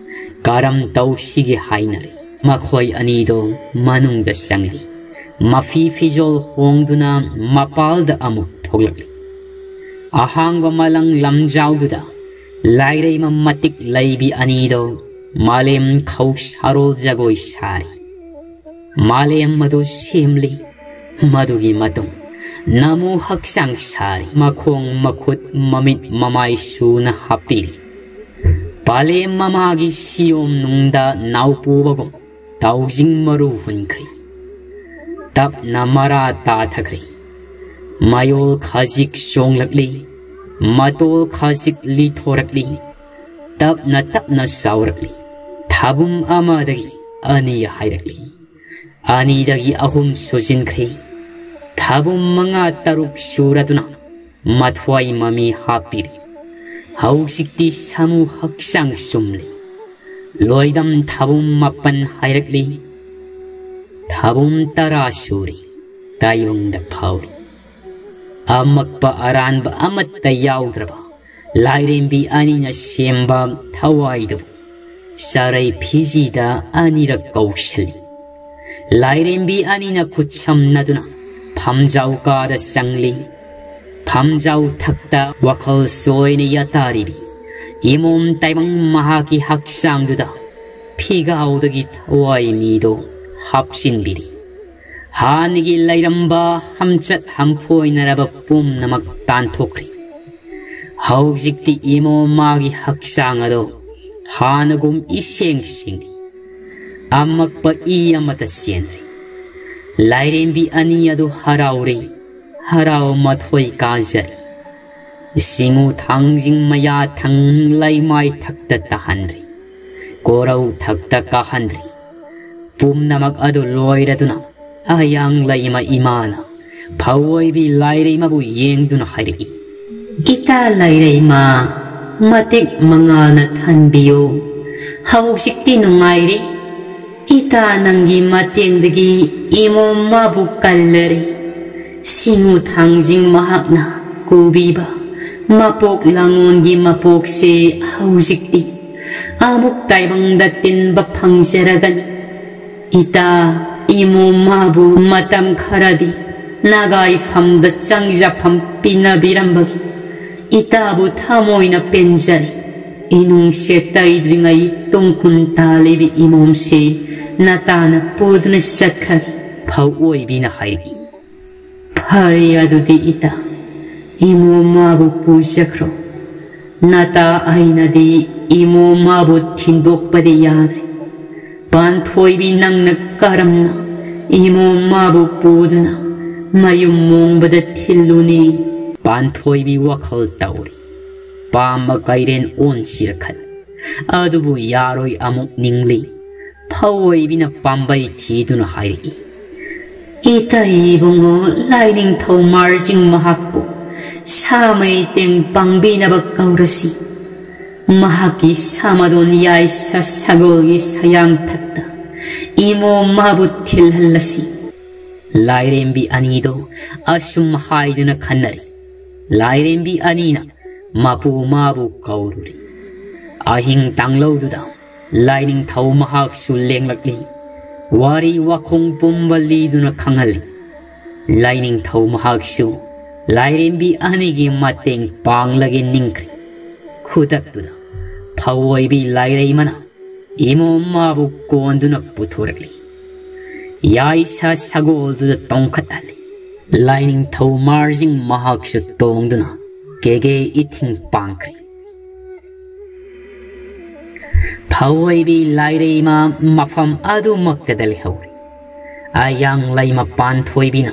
ꯀꯔꯝ ꯇꯧꯁꯤꯒꯦ ꯍꯥꯏꯅꯔꯤ꯫ ꯃꯈꯣꯏ ꯑꯅꯤꯗꯣ ꯃꯅꯨꯡꯗ ꯆꯪꯂꯤ꯫ ꯃꯐꯤ ꯐꯤꯖꯣꯜ ꯍꯣꯡꯗꯨꯅ ꯃꯄꯥꯜꯗ ꯑꯃꯨꯛ ꯊꯣꯛꯂꯛꯂꯤ꯫ ꯑꯍꯥꯡꯕ ꯃꯂꯪ ꯂꯝꯖꯥꯎꯗꯨꯗ ꯂꯥꯏꯔꯩꯃ ꯃꯇꯤꯛ ꯂꯩꯕꯤ ꯑꯅꯤꯗꯣ ꯃꯥꯂꯦꯝ ꯈꯧꯁꯥꯔꯣꯜ ꯖꯒꯣꯏ ꯁꯥꯔꯤ꯫ ꯃꯥꯂꯦꯝ ꯑꯗꯨ ꯁꯦꯝꯂꯤ꯫ ꯃꯗꯨꯒꯤ ꯃꯇꯨꯡ ꯅꯃꯨ ꯍꯛꯆꯥꯡ ꯁꯥꯔꯤ꯫ ꯃꯈꯣꯡ ꯃꯈꯨꯠ ꯃꯃꯤꯠ ꯃꯃꯥꯏ ꯁꯨꯅ ꯍꯥꯞꯄꯤꯔꯤ꯫ ꯄꯥꯂꯦꯝ ꯃꯃꯥꯒꯤ ꯁꯤꯌꯣꯝ ꯅꯨꯡꯗ ꯅꯥꯎꯄꯨꯕꯒꯨꯝ ꯇꯥꯎꯖꯤꯡ ꯃꯔꯨ ꯍꯨꯟꯈ꯭ꯔꯤ꯫ ꯇꯞꯅ ꯃꯔꯥ ꯇꯥꯊꯈ꯭ꯔꯤ꯫ ꯃꯌꯣꯜ ꯈꯖꯤꯛ ꯆꯣꯡꯂꯛꯂꯤ, ꯃꯇꯣꯜ ꯈꯖꯤꯛ ꯂꯤꯊꯣꯔꯛꯂꯤ, ꯇꯞꯅ ꯇꯞꯅ ꯆꯥꯎꯔꯛꯂꯤ꯫ ꯊꯥꯕꯨꯝ ꯑꯃꯗꯒꯤ ꯑꯅꯤ ꯍꯥꯏꯔꯛꯂꯤ, ꯑꯅꯤꯗꯒꯤ ꯑꯍꯨꯝ ꯁꯨꯖꯤꯟꯈ꯭ꯔꯦ꯫ ꯊꯥꯕꯨꯝ ꯃꯉꯥ ꯇꯔꯨꯛ ꯁꯨꯔꯗꯨꯅ ꯃꯊ꯭ꯋꯥꯏ ꯃꯃꯤ ꯍꯥꯞꯄꯤꯔꯤ꯫ ꯍꯧꯖꯤꯛꯇꯤ ꯁꯥꯃꯨ ꯍꯛꯆꯥꯡ ꯆꯨꯝꯂꯤ꯫ ꯂꯣꯏꯗꯝ ꯊꯥꯕꯨꯝ ꯃꯥꯄꯟ ꯍꯥꯏꯔꯛꯂꯤ꯫ ꯊꯥꯕꯨꯝ ꯇꯔꯥ ꯁꯨꯔꯤ, ꯇꯥꯏꯕꯪꯗ ꯐꯥꯎꯔꯤ꯫ ꯑꯃꯛꯄ ꯑꯔꯥꯟꯕ ꯑꯃꯠꯇ ꯌꯥꯎꯗ꯭ꯔꯕ ꯂꯥꯏꯔꯦꯝꯕꯤ ꯑꯅꯤꯅ ꯁꯦꯝꯕ ꯊꯋꯥꯏꯗꯨꯕꯨ ꯆꯥꯔꯩ ꯐꯤꯖꯤꯗ ꯑꯅꯤꯔꯛ ꯀꯧꯁꯜꯂꯤ꯫ ꯂꯥꯏꯔꯦꯝꯕꯤ ꯑꯅꯤꯅ ꯈꯨꯠꯁꯝꯅꯗꯨꯅ ꯐꯝꯖꯥꯎ ꯀꯥꯗ ꯆꯪꯂꯤ꯫ ꯐꯝꯖꯥꯎ ꯊꯛꯇ ꯋꯥꯈꯜ ꯆꯣꯏꯅ ꯌꯥꯇꯥꯔꯤꯕꯤ ꯏꯃꯣꯝ ꯇꯥꯏꯕꯪ ꯃꯍꯥꯛꯀꯤ ꯍꯛꯆꯥꯡꯗꯨꯗ ꯐꯤꯒꯥꯎꯗꯒꯤ ꯊꯋꯥꯏ ꯃꯤꯗꯣ ꯍꯥꯞꯆꯤꯟꯕꯤꯔꯤ꯫ ꯍꯥꯟꯅꯒꯤ ꯂꯩꯔꯝꯕ ꯍꯝꯆꯠ ꯍꯝꯐꯣꯏꯅꯔꯕ ꯄꯨꯝꯅꯃꯛ ꯇꯥꯟꯊꯣꯛꯈ꯭ꯔꯤ꯫ ꯍꯧꯖꯤꯛꯇꯤ ꯏꯃꯣꯝ ꯃꯥꯒꯤ ꯍꯛꯆꯥꯡ ꯑꯗꯣ ꯍꯥꯟꯅꯒꯨꯝ ꯏꯁꯦꯡ ꯁꯦꯡꯂꯤ꯫ ꯑꯃꯛꯄ ꯏ ꯑꯃꯠꯇ ꯆꯦꯟꯗ꯭ꯔꯤ꯫ ꯂꯥꯏꯔꯦꯝꯕꯤ ꯑꯅꯤ ꯑꯗꯨ ꯍꯔꯥꯎꯔꯤ, ꯍꯔꯥꯎ ꯃꯊꯣꯏ ꯀꯥꯖꯔꯤ꯫ ꯁꯤꯡꯉꯨ ꯊꯥꯡꯖꯤꯡ ꯃꯌꯥ ꯊꯪ ꯂꯩꯃꯥꯏ ꯊꯛꯇ ꯇꯥꯍꯟꯗ꯭ꯔꯤ, ꯀꯣꯔꯧ ꯊꯛꯇ ꯀꯥꯍꯟꯗ꯭ꯔꯤ꯫ ꯄꯨꯝꯅꯃꯛ ꯑꯗꯨ ꯂꯣꯏꯔꯗꯨꯅ ꯑꯌꯥꯡ ꯂꯩꯃ ꯏꯃꯥꯅ ꯐꯧꯑꯣꯏꯕꯤ ꯂꯥꯏꯔꯩꯃꯕꯨ ꯌꯦꯡꯗꯨꯅ ꯍꯥꯏꯔꯛꯏ, "ꯏꯇꯥ ꯂꯥꯏꯔꯩꯃ, ꯃꯇꯤꯛ ꯃꯉꯥꯜꯅ ꯊꯟꯕꯤꯌꯨ꯫ ꯍꯧꯖꯤꯛꯇꯤ ꯅꯨꯡꯉꯥꯏꯔꯦ꯫ ꯏꯇꯥ ꯅꯪꯒꯤ ꯃꯇꯦꯡꯗꯒꯤ ꯏꯃꯣꯝ ꯃꯥꯕꯨ ꯀꯜꯂꯔꯦ꯫ ꯁꯤꯡꯉꯨ ꯊꯥꯡꯖꯤꯡ ꯃꯍꯥꯛꯅ ꯀꯨꯕꯤꯕ ꯃꯄꯣꯛ ꯂꯥꯡꯉꯣꯟꯒꯤ ꯃꯄꯣꯛꯁꯦ ꯍꯧꯖꯤꯛꯇꯤ ꯑꯃꯨꯛ ꯇꯥꯏꯕꯪꯗ ꯇꯤꯟꯕ ꯐꯪꯖꯔꯒꯅꯤ꯫ ꯏꯇꯥ, ꯏꯃꯣꯝ ꯃꯥꯕꯨ ꯃꯇꯝ ꯈꯔꯗꯤ ꯅꯥꯒꯥꯏꯐꯝꯗ ꯆꯪꯖꯐꯝ ꯄꯤꯅꯕꯤꯔꯝꯕꯒꯤ ꯏꯇꯥꯕꯨ ꯊꯃꯣꯏꯅ ꯄꯦꯟꯖꯔꯤ꯫ ꯏꯅꯨꯡꯁꯦ ꯇꯩꯗ꯭ꯔꯤꯉꯩ ꯇꯨꯡ ꯀꯨꯟ ꯇꯥꯜꯂꯤꯕꯤ ꯏꯃꯣꯝꯁꯤ ꯅꯇꯥꯅ ꯄꯨꯗꯨꯅ ꯆꯠꯈ꯭ꯔꯒꯦ," ꯐꯧꯑꯣꯏꯕꯤꯅ ꯍꯥꯏꯔꯛꯏ꯫ "ꯐꯔꯦ, ꯑꯗꯨꯗꯤ ꯏꯇꯥ, ꯏꯃꯣꯝ ꯃꯥꯕꯨ ꯄꯨꯖꯈ꯭ꯔꯣ꯫ ꯅꯇꯥ ꯑꯩꯅꯗꯤ ꯏꯃꯣꯝ ꯃꯥꯕꯨ ꯊꯤꯟꯗꯣꯛꯄꯗꯤ ꯌꯥꯗ꯭ꯔꯦ꯫ ꯄꯥꯟꯊꯣꯏꯕꯤ, ꯅꯪꯅ ꯀꯔꯝꯅ ꯏꯃꯣꯝ ꯃꯥꯕꯨ ꯄꯨꯗꯨꯅ ꯃꯌꯨꯝ ꯃꯣꯡꯕꯗ ꯊꯤꯜꯂꯨꯅꯤ꯫ ꯄꯥꯟꯊꯣꯏꯕꯤ ꯋꯥꯈꯜ ꯇꯧꯔꯤ꯫ ꯄꯥꯝꯕ ꯀꯩꯔꯦꯟ ꯑꯣꯟꯁꯤꯔ ꯈꯜꯂꯤ꯫ ꯑꯗꯨꯕꯨ ꯌꯥꯔꯣꯏ ꯑꯃꯨꯛ ꯅꯤꯡꯂꯤ꯫ ꯐꯧꯑꯣꯏꯕꯤꯅ ꯄꯥꯝꯕꯩ ꯊꯤꯗꯨꯅ ꯍꯥꯏꯔꯛꯏ, "ꯏꯇꯩ ꯏꯕꯨꯡꯉꯣ ꯂꯥꯏꯅꯤꯡꯊꯧ ꯃꯥꯔꯖꯤꯡ ꯃꯍꯥꯛꯄꯨ ꯁꯥꯃꯩ ꯇꯦꯡ ꯄꯥꯡꯕꯤꯅꯕ ꯀꯧꯔꯁꯤ꯫ ꯃꯍꯥꯛꯀꯤ ꯁꯥꯃꯗꯣꯟ ꯌꯥꯏꯁ ꯁꯒꯣꯜꯒꯤ ꯁꯌꯥꯡꯊꯛꯇ ꯏꯃꯣꯝ ꯃꯥꯕꯨ ꯊꯤꯜꯍꯜꯂꯁꯤ꯫" ꯂꯥꯏꯔꯦꯝꯕꯤ ꯑꯅꯤꯗꯣ ꯑꯁꯨꯝ ꯍꯥꯏꯗꯨꯅ ꯈꯟꯅꯔꯤ꯫ ꯂꯥꯏꯔꯦꯝꯕꯤ ꯑꯅꯤꯅ ꯃꯄꯨ ꯃꯥꯕꯨ ꯀꯧꯔꯨꯔꯤ꯫ ꯑꯍꯤꯡ ꯇꯥꯡꯂꯧꯗꯨꯗ ꯂꯥꯏꯅꯤꯡꯊꯧ ꯃꯍꯥꯛꯁꯨ ꯂꯦꯡꯂꯛꯂꯤ꯫ ꯋꯥꯔꯤ ꯋꯥꯈꯣꯡ ꯄꯨꯝꯕ ꯂꯤꯗꯨꯅ ꯈꯪꯍꯜꯂꯤ꯫ ꯂꯥꯏꯅꯤꯡꯊꯧ ꯃꯍꯥꯛꯁꯨ ꯂꯥꯏꯔꯦꯝꯕꯤ ꯑꯅꯤꯒꯤ ꯃꯇꯦꯡ ꯄꯥꯡꯂꯒꯦ ꯅꯤꯡꯈ꯭ꯔꯤ꯫ ꯈꯨꯗꯛꯇꯨꯗ ꯐꯧꯑꯣꯏꯕꯤ ꯂꯥꯏꯔꯩꯃꯅ ꯏꯃꯣꯝ ꯃꯥꯕꯨ ꯀꯣꯟꯗꯨꯅ ꯄꯨꯊꯣꯔꯛꯂꯤ꯫ ꯌꯥꯏꯁ ꯁꯒꯣꯜꯗꯨꯗ ꯇꯣꯡꯈꯠꯍꯜꯂꯤ꯫ ꯂꯥꯏꯅꯤꯡꯊꯧ ꯃꯥꯔꯖꯤꯡ ꯃꯍꯥꯛꯁꯨ ꯇꯣꯡꯗꯨꯅ ꯀꯦꯒꯦ ꯏꯊꯤꯡ ꯄꯥꯡꯈ꯭ꯔꯦ꯫ ꯐꯧꯑꯣꯏꯕꯤ ꯂꯥꯏꯔꯩꯃ ꯃꯐꯝ ꯑꯗꯨꯃꯛꯇꯗ ꯂꯩꯍꯧꯔꯤ꯫ ꯑꯌꯥꯡ ꯂꯩꯃ ꯄꯥꯟꯊꯣꯏꯕꯤꯅ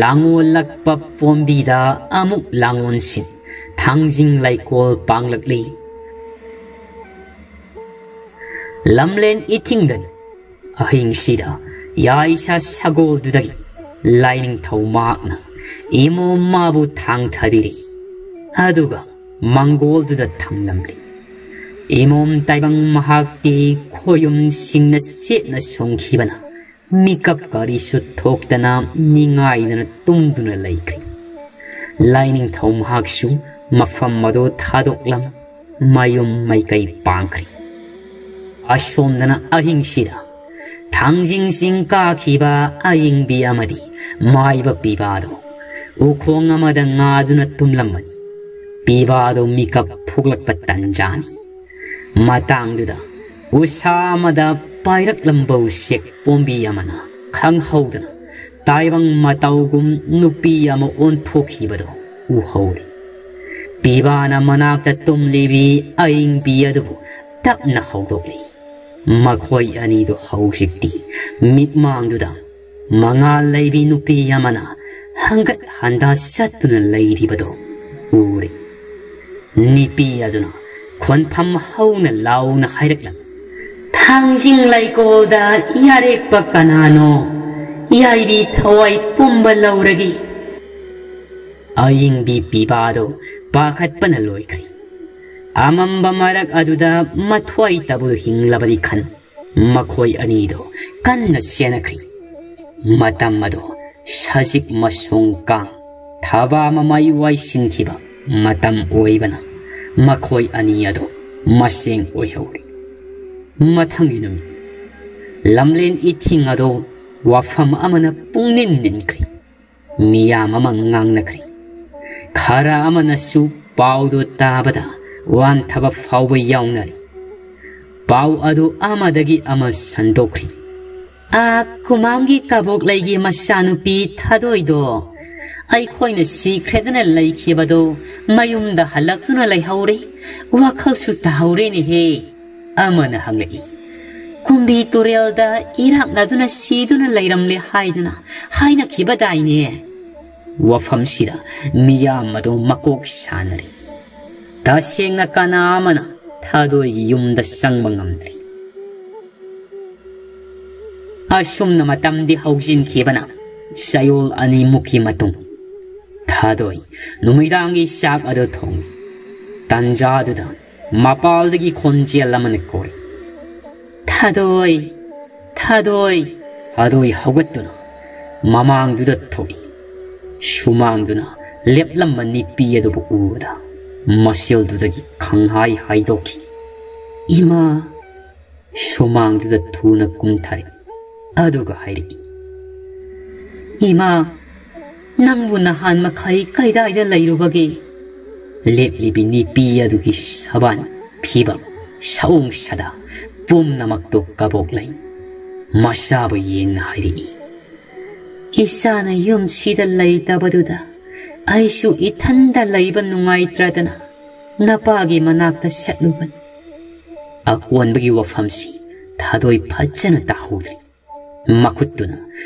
ꯂꯥꯡꯑꯣꯜꯂꯛꯄ ꯄꯣꯝꯕꯤꯗ ꯑꯃꯨꯛ ꯂꯥꯡꯑꯣꯟꯁꯤꯟ ꯊꯥꯡꯖꯤꯡ ꯂꯩꯀꯣꯜ ꯄꯥꯡꯂꯛꯂꯤ꯫ ꯂꯝꯂꯦꯟ ꯏꯊꯤꯡꯗꯅꯤ꯫ ꯑꯍꯤꯡꯁꯤꯗ ꯌꯥꯏꯁ ꯁꯒꯣꯜꯗꯨꯗꯒꯤ ꯂꯥꯏꯅꯤꯡꯊꯧ ꯃꯍꯥꯛꯅ ꯏꯃꯣꯝ ꯃꯥꯕꯨ ꯊꯥꯡꯊꯕꯤꯔꯤ꯫ ꯑꯗꯨꯒ ꯃꯪꯒꯣꯜꯗꯨꯗ ꯊꯝꯂꯝꯂꯤ꯫ ꯏꯃꯣꯝ ꯇꯥꯏꯕꯪ ꯃꯍꯥꯛꯇꯤ ꯈꯣꯌꯨꯝ ꯁꯤꯡꯅ ꯆꯦꯠꯅ ꯁꯨꯡꯈꯤꯕꯅ ꯃꯤꯀꯞ ꯀꯔꯤꯁꯨ ꯊꯣꯛꯇꯅ ꯅꯤꯡꯉꯥꯏꯗꯅ ꯇꯨꯝꯗꯨꯅ ꯂꯩꯈ꯭ꯔꯦ꯫ ꯂꯥꯏꯅꯤꯡꯊꯧ ꯃꯍꯥꯛꯁꯨ ꯃꯐꯝ ꯑꯗꯨ ꯊꯥꯗꯣꯛꯂꯝ ꯃꯌꯨꯝ ꯃꯥꯏꯀꯩ ꯄꯥꯡꯈ꯭ꯔꯦ꯫ ꯑꯁꯣꯝꯗꯅ ꯑꯍꯤꯡꯁꯤꯗ ꯊꯥꯡꯖꯤꯡ ꯆꯤꯡ ꯀꯥꯈꯤꯕ ꯑꯏꯪꯕꯤ ꯑꯃꯗꯤ ꯃꯥꯏꯕ ꯄꯤꯕꯥꯗꯣ ꯎꯈꯣꯡ ꯑꯃꯗ ꯉꯥꯗꯨꯅ ꯇꯨꯝꯂꯝꯕꯅꯤ꯫ ꯄꯤꯕꯥꯗꯣ ꯃꯤꯀꯞ ꯊꯣꯛꯂꯛꯄ ꯇꯟꯖꯥꯅꯤ꯫ ꯃꯇꯥꯡꯗꯨꯗ ꯎꯁꯥ ꯑꯃꯗ ꯄꯥꯏꯔꯛꯂꯝꯕ ꯎꯆꯦꯛ ꯄꯣꯝꯕꯤ ꯑꯃꯅ ꯈꯪꯍꯧꯗꯅ ꯇꯥꯏꯕꯪ ꯃꯇꯧꯒꯨꯝ ꯅꯨꯄꯤ ꯑꯃ ꯑꯣꯟꯊꯣꯛꯈꯤꯕꯗꯨ ꯎꯍꯧꯔꯤ꯫ ꯄꯤꯕꯥꯅ ꯃꯅꯥꯛꯇ ꯇꯨꯝꯂꯤꯕꯤ ꯑꯏꯪꯕꯤ ꯑꯗꯨꯕꯨ ꯇꯞꯅ ꯍꯧꯗꯣꯛꯂꯤ꯫ ꯃꯈꯣꯏ ꯑꯅꯤꯗꯨ ꯍꯧꯖꯤꯛꯇꯤ ꯃꯤꯠꯃꯥꯡꯗꯨꯗ ꯃꯉꯥꯜ ꯂꯩꯕꯤ ꯅꯨꯄꯤ ꯑꯃꯅ ꯍꯪꯒꯠ ꯍꯟꯗꯥ ꯆꯠꯇꯨꯅ ꯂꯩꯔꯤꯕꯗꯨ ꯎꯔꯦ꯫ ꯅꯨꯄꯤ ꯑꯗꯨꯅ ꯈꯣꯟꯐꯝ ꯍꯧꯅ ꯂꯥꯎꯅ ꯍꯥꯏꯔꯛꯂꯝꯃꯤ, "ꯊꯥꯡꯖꯤꯡ ꯂꯩꯀꯣꯜꯗ ꯌꯥꯔꯦꯛꯄ ꯀꯅꯥꯅꯣ? ꯌꯥꯏꯕꯤ ꯊꯋꯥꯏ ꯄꯨꯝꯕ ꯂꯧꯔꯒꯦ!" ꯑꯌꯤꯡꯕꯤ ꯄꯤꯕꯥꯗꯨ ꯄꯥꯈꯠꯄꯅ ꯂꯣꯏꯈ꯭ꯔꯦ꯫ ꯑꯃꯝꯕ ꯃꯔꯛ ꯑꯗꯨꯗ ꯃꯊ꯭ꯋꯥꯏ ꯇꯕꯨ ꯍꯤꯡꯂꯕꯗꯤ ꯈꯟ ꯃꯈꯣꯏ ꯑꯅꯤꯗꯨ ꯀꯟꯅ ꯆꯦꯟꯅꯈ꯭ꯔꯤ꯫ ꯃꯇꯝ ꯑꯗꯨ ꯁꯖꯤꯛ ꯃꯁꯣꯡ ꯀꯥꯡ ꯊꯕꯥ ꯃꯃꯥꯏ ꯋꯥꯏꯁꯤꯟꯈꯤꯕ ꯃꯇꯝ ꯑꯣꯏꯕꯅ ꯃꯈꯣꯏ ꯑꯅꯤ ꯑꯗꯨ ꯃꯁꯦꯡ ꯑꯣꯏꯍꯧꯔꯤ꯫ ꯃꯊꯪꯒꯤ ꯅꯨꯃꯤꯠ ꯂꯝꯂꯦꯟ ꯏꯊꯤꯡ ꯑꯗꯨ ꯋꯥꯐꯝ ꯑꯃꯅ ꯄꯨꯡꯅꯤꯟ ꯅꯤꯟꯈ꯭ꯔꯤ꯫ ꯃꯤꯌꯥꯝ ꯑꯃ ꯉꯥꯡꯅꯈ꯭ꯔꯤ꯫ ꯈꯔ ꯑꯃꯅꯁꯨ ꯄꯥꯎꯗꯨ ꯇꯥꯕꯗ ꯋꯥꯟꯊꯕ ꯐꯥꯎꯕ ꯌꯥꯎꯅꯔꯤ꯫ ꯄꯥꯎ ꯑꯗꯨ ꯑꯃꯗꯒꯤ ꯑꯃ ꯁꯟꯗꯣꯛꯈ꯭ꯔꯤ꯫ "ꯑꯥ, ꯈꯨꯃꯥꯡꯒꯤ ꯀꯕꯣꯛꯂꯩꯒꯤ ꯃꯆꯥꯅꯨꯄꯤ ꯊꯥꯗꯣꯏꯗꯣ ꯑꯩꯈꯣꯏꯅ ꯁꯤꯈ꯭ꯔꯦꯗꯅ ꯂꯩꯈꯤꯕꯗꯣ ꯃꯌꯨꯝꯗ ꯍꯜꯂꯛꯇꯨꯅ ꯂꯩꯍꯧꯔꯦ꯫ ꯋꯥꯈꯜꯁꯨ ꯇꯥꯍꯧꯔꯦꯅꯦꯍꯦ!" ꯑꯃꯅ ꯍꯪꯂꯛꯏ꯫ "ꯀꯨꯝꯕꯤ ꯇꯨꯔꯦꯜꯗ ꯏꯔꯥꯛꯅꯗꯨꯅ ꯁꯤꯗꯨꯅ ꯂꯩꯔꯝꯂꯦ ꯍꯥꯏꯗꯅ ꯍꯥꯏꯅꯈꯤꯕꯗꯥꯏꯅꯦ?" ꯋꯥꯐꯝꯁꯤꯗ ꯃꯤꯌꯥꯝ ꯑꯗꯨ ꯃꯀꯣꯛ ꯁꯥꯅꯔꯤ꯫ ꯇꯁꯦꯡꯅ ꯀꯅꯥ ꯑꯃꯅ ꯊꯥꯗꯣꯏꯒꯤ ꯌꯨꯝꯗ ꯆꯪꯕ ꯉꯝꯗ꯭ꯔꯤ꯫ ꯑꯁꯨꯝꯅ ꯃꯇꯝꯗꯤ ꯍꯧꯖꯤꯟꯈꯤꯕꯅ ꯆꯌꯣꯜ ꯑꯅꯤꯃꯨꯛꯀꯤ ꯃꯇꯨꯡ ꯊꯥꯗꯣꯏ ꯅꯨꯃꯤꯗꯥꯡꯒꯤ ꯆꯥꯛ ꯑꯗꯨ ꯊꯣꯡꯏ꯫ ꯇꯥꯟꯖꯥꯗꯨꯗ ꯃꯄꯥꯜꯗꯒꯤ ꯈꯣꯟꯖꯦꯜ ꯑꯃꯅ ꯀꯧꯏ, "ꯊꯥꯗꯣꯏ! ꯊꯥꯗꯣꯏ!" ꯊꯥꯗꯣꯏ ꯍꯧꯒꯠꯇꯨꯅ ꯃꯃꯥꯡꯗꯨꯗ ꯊꯣꯛꯏ꯫ ꯁꯨꯃꯥꯡꯗꯨꯅ ꯂꯦꯞꯂꯝꯕ ꯅꯨꯄꯤ ꯑꯗꯨꯕꯨ ꯎꯕꯗ ꯃꯁꯦꯜꯗꯨꯗꯒꯤ ꯈꯪꯍꯥꯏ ꯍꯥꯏꯗꯣꯛꯈꯤ, "ꯏꯃꯥ!" ꯁꯨꯃꯥꯡꯗꯨꯗ ꯊꯨꯅ ꯀꯨꯝꯊꯔꯛꯏ꯫ ꯑꯗꯨꯒ ꯍꯥꯏꯔꯛꯏ, "ꯏꯃꯥ, ꯅꯪꯕꯨ ꯅꯍꯥꯟ ꯃꯈꯩ ꯀꯗꯥꯏꯗ ꯂꯩꯔꯨꯕꯒꯦ?" ꯂꯦꯞꯂꯤꯕꯤ ꯅꯨꯄꯤ ꯑꯗꯨꯒꯤ ꯁꯕꯥꯟ, ꯐꯤꯕꯝ, ꯁꯑꯣꯡ ꯁꯥꯗꯥ ꯄꯨꯝꯅꯃꯛꯇꯨ ꯀꯕꯣꯛꯂꯩ ꯃꯆꯥꯕꯨ ꯌꯦꯡꯅ ꯍꯥꯏꯔꯛꯏ, "ꯏꯆꯥꯅ ꯌꯨꯝꯁꯤꯗ ꯂꯩꯇꯕꯗꯨꯗ ꯑꯩꯁꯨ ꯏꯊꯟꯗ ꯂꯩꯕ ꯅꯨꯡꯉꯥꯏꯇ꯭ꯔꯗꯅ ꯅꯄꯥꯒꯤ ꯃꯅꯥꯛꯇ ꯆꯠꯂꯨꯕꯅꯤ꯫" ꯑꯀꯣꯟꯕꯒꯤ ꯋꯥꯐꯝꯁꯤ ꯊꯥꯗꯣꯏ ꯐꯖꯅ ꯇꯥꯍꯧꯗ꯭ꯔꯤ꯫ ꯃꯈꯨꯠꯇꯨꯅ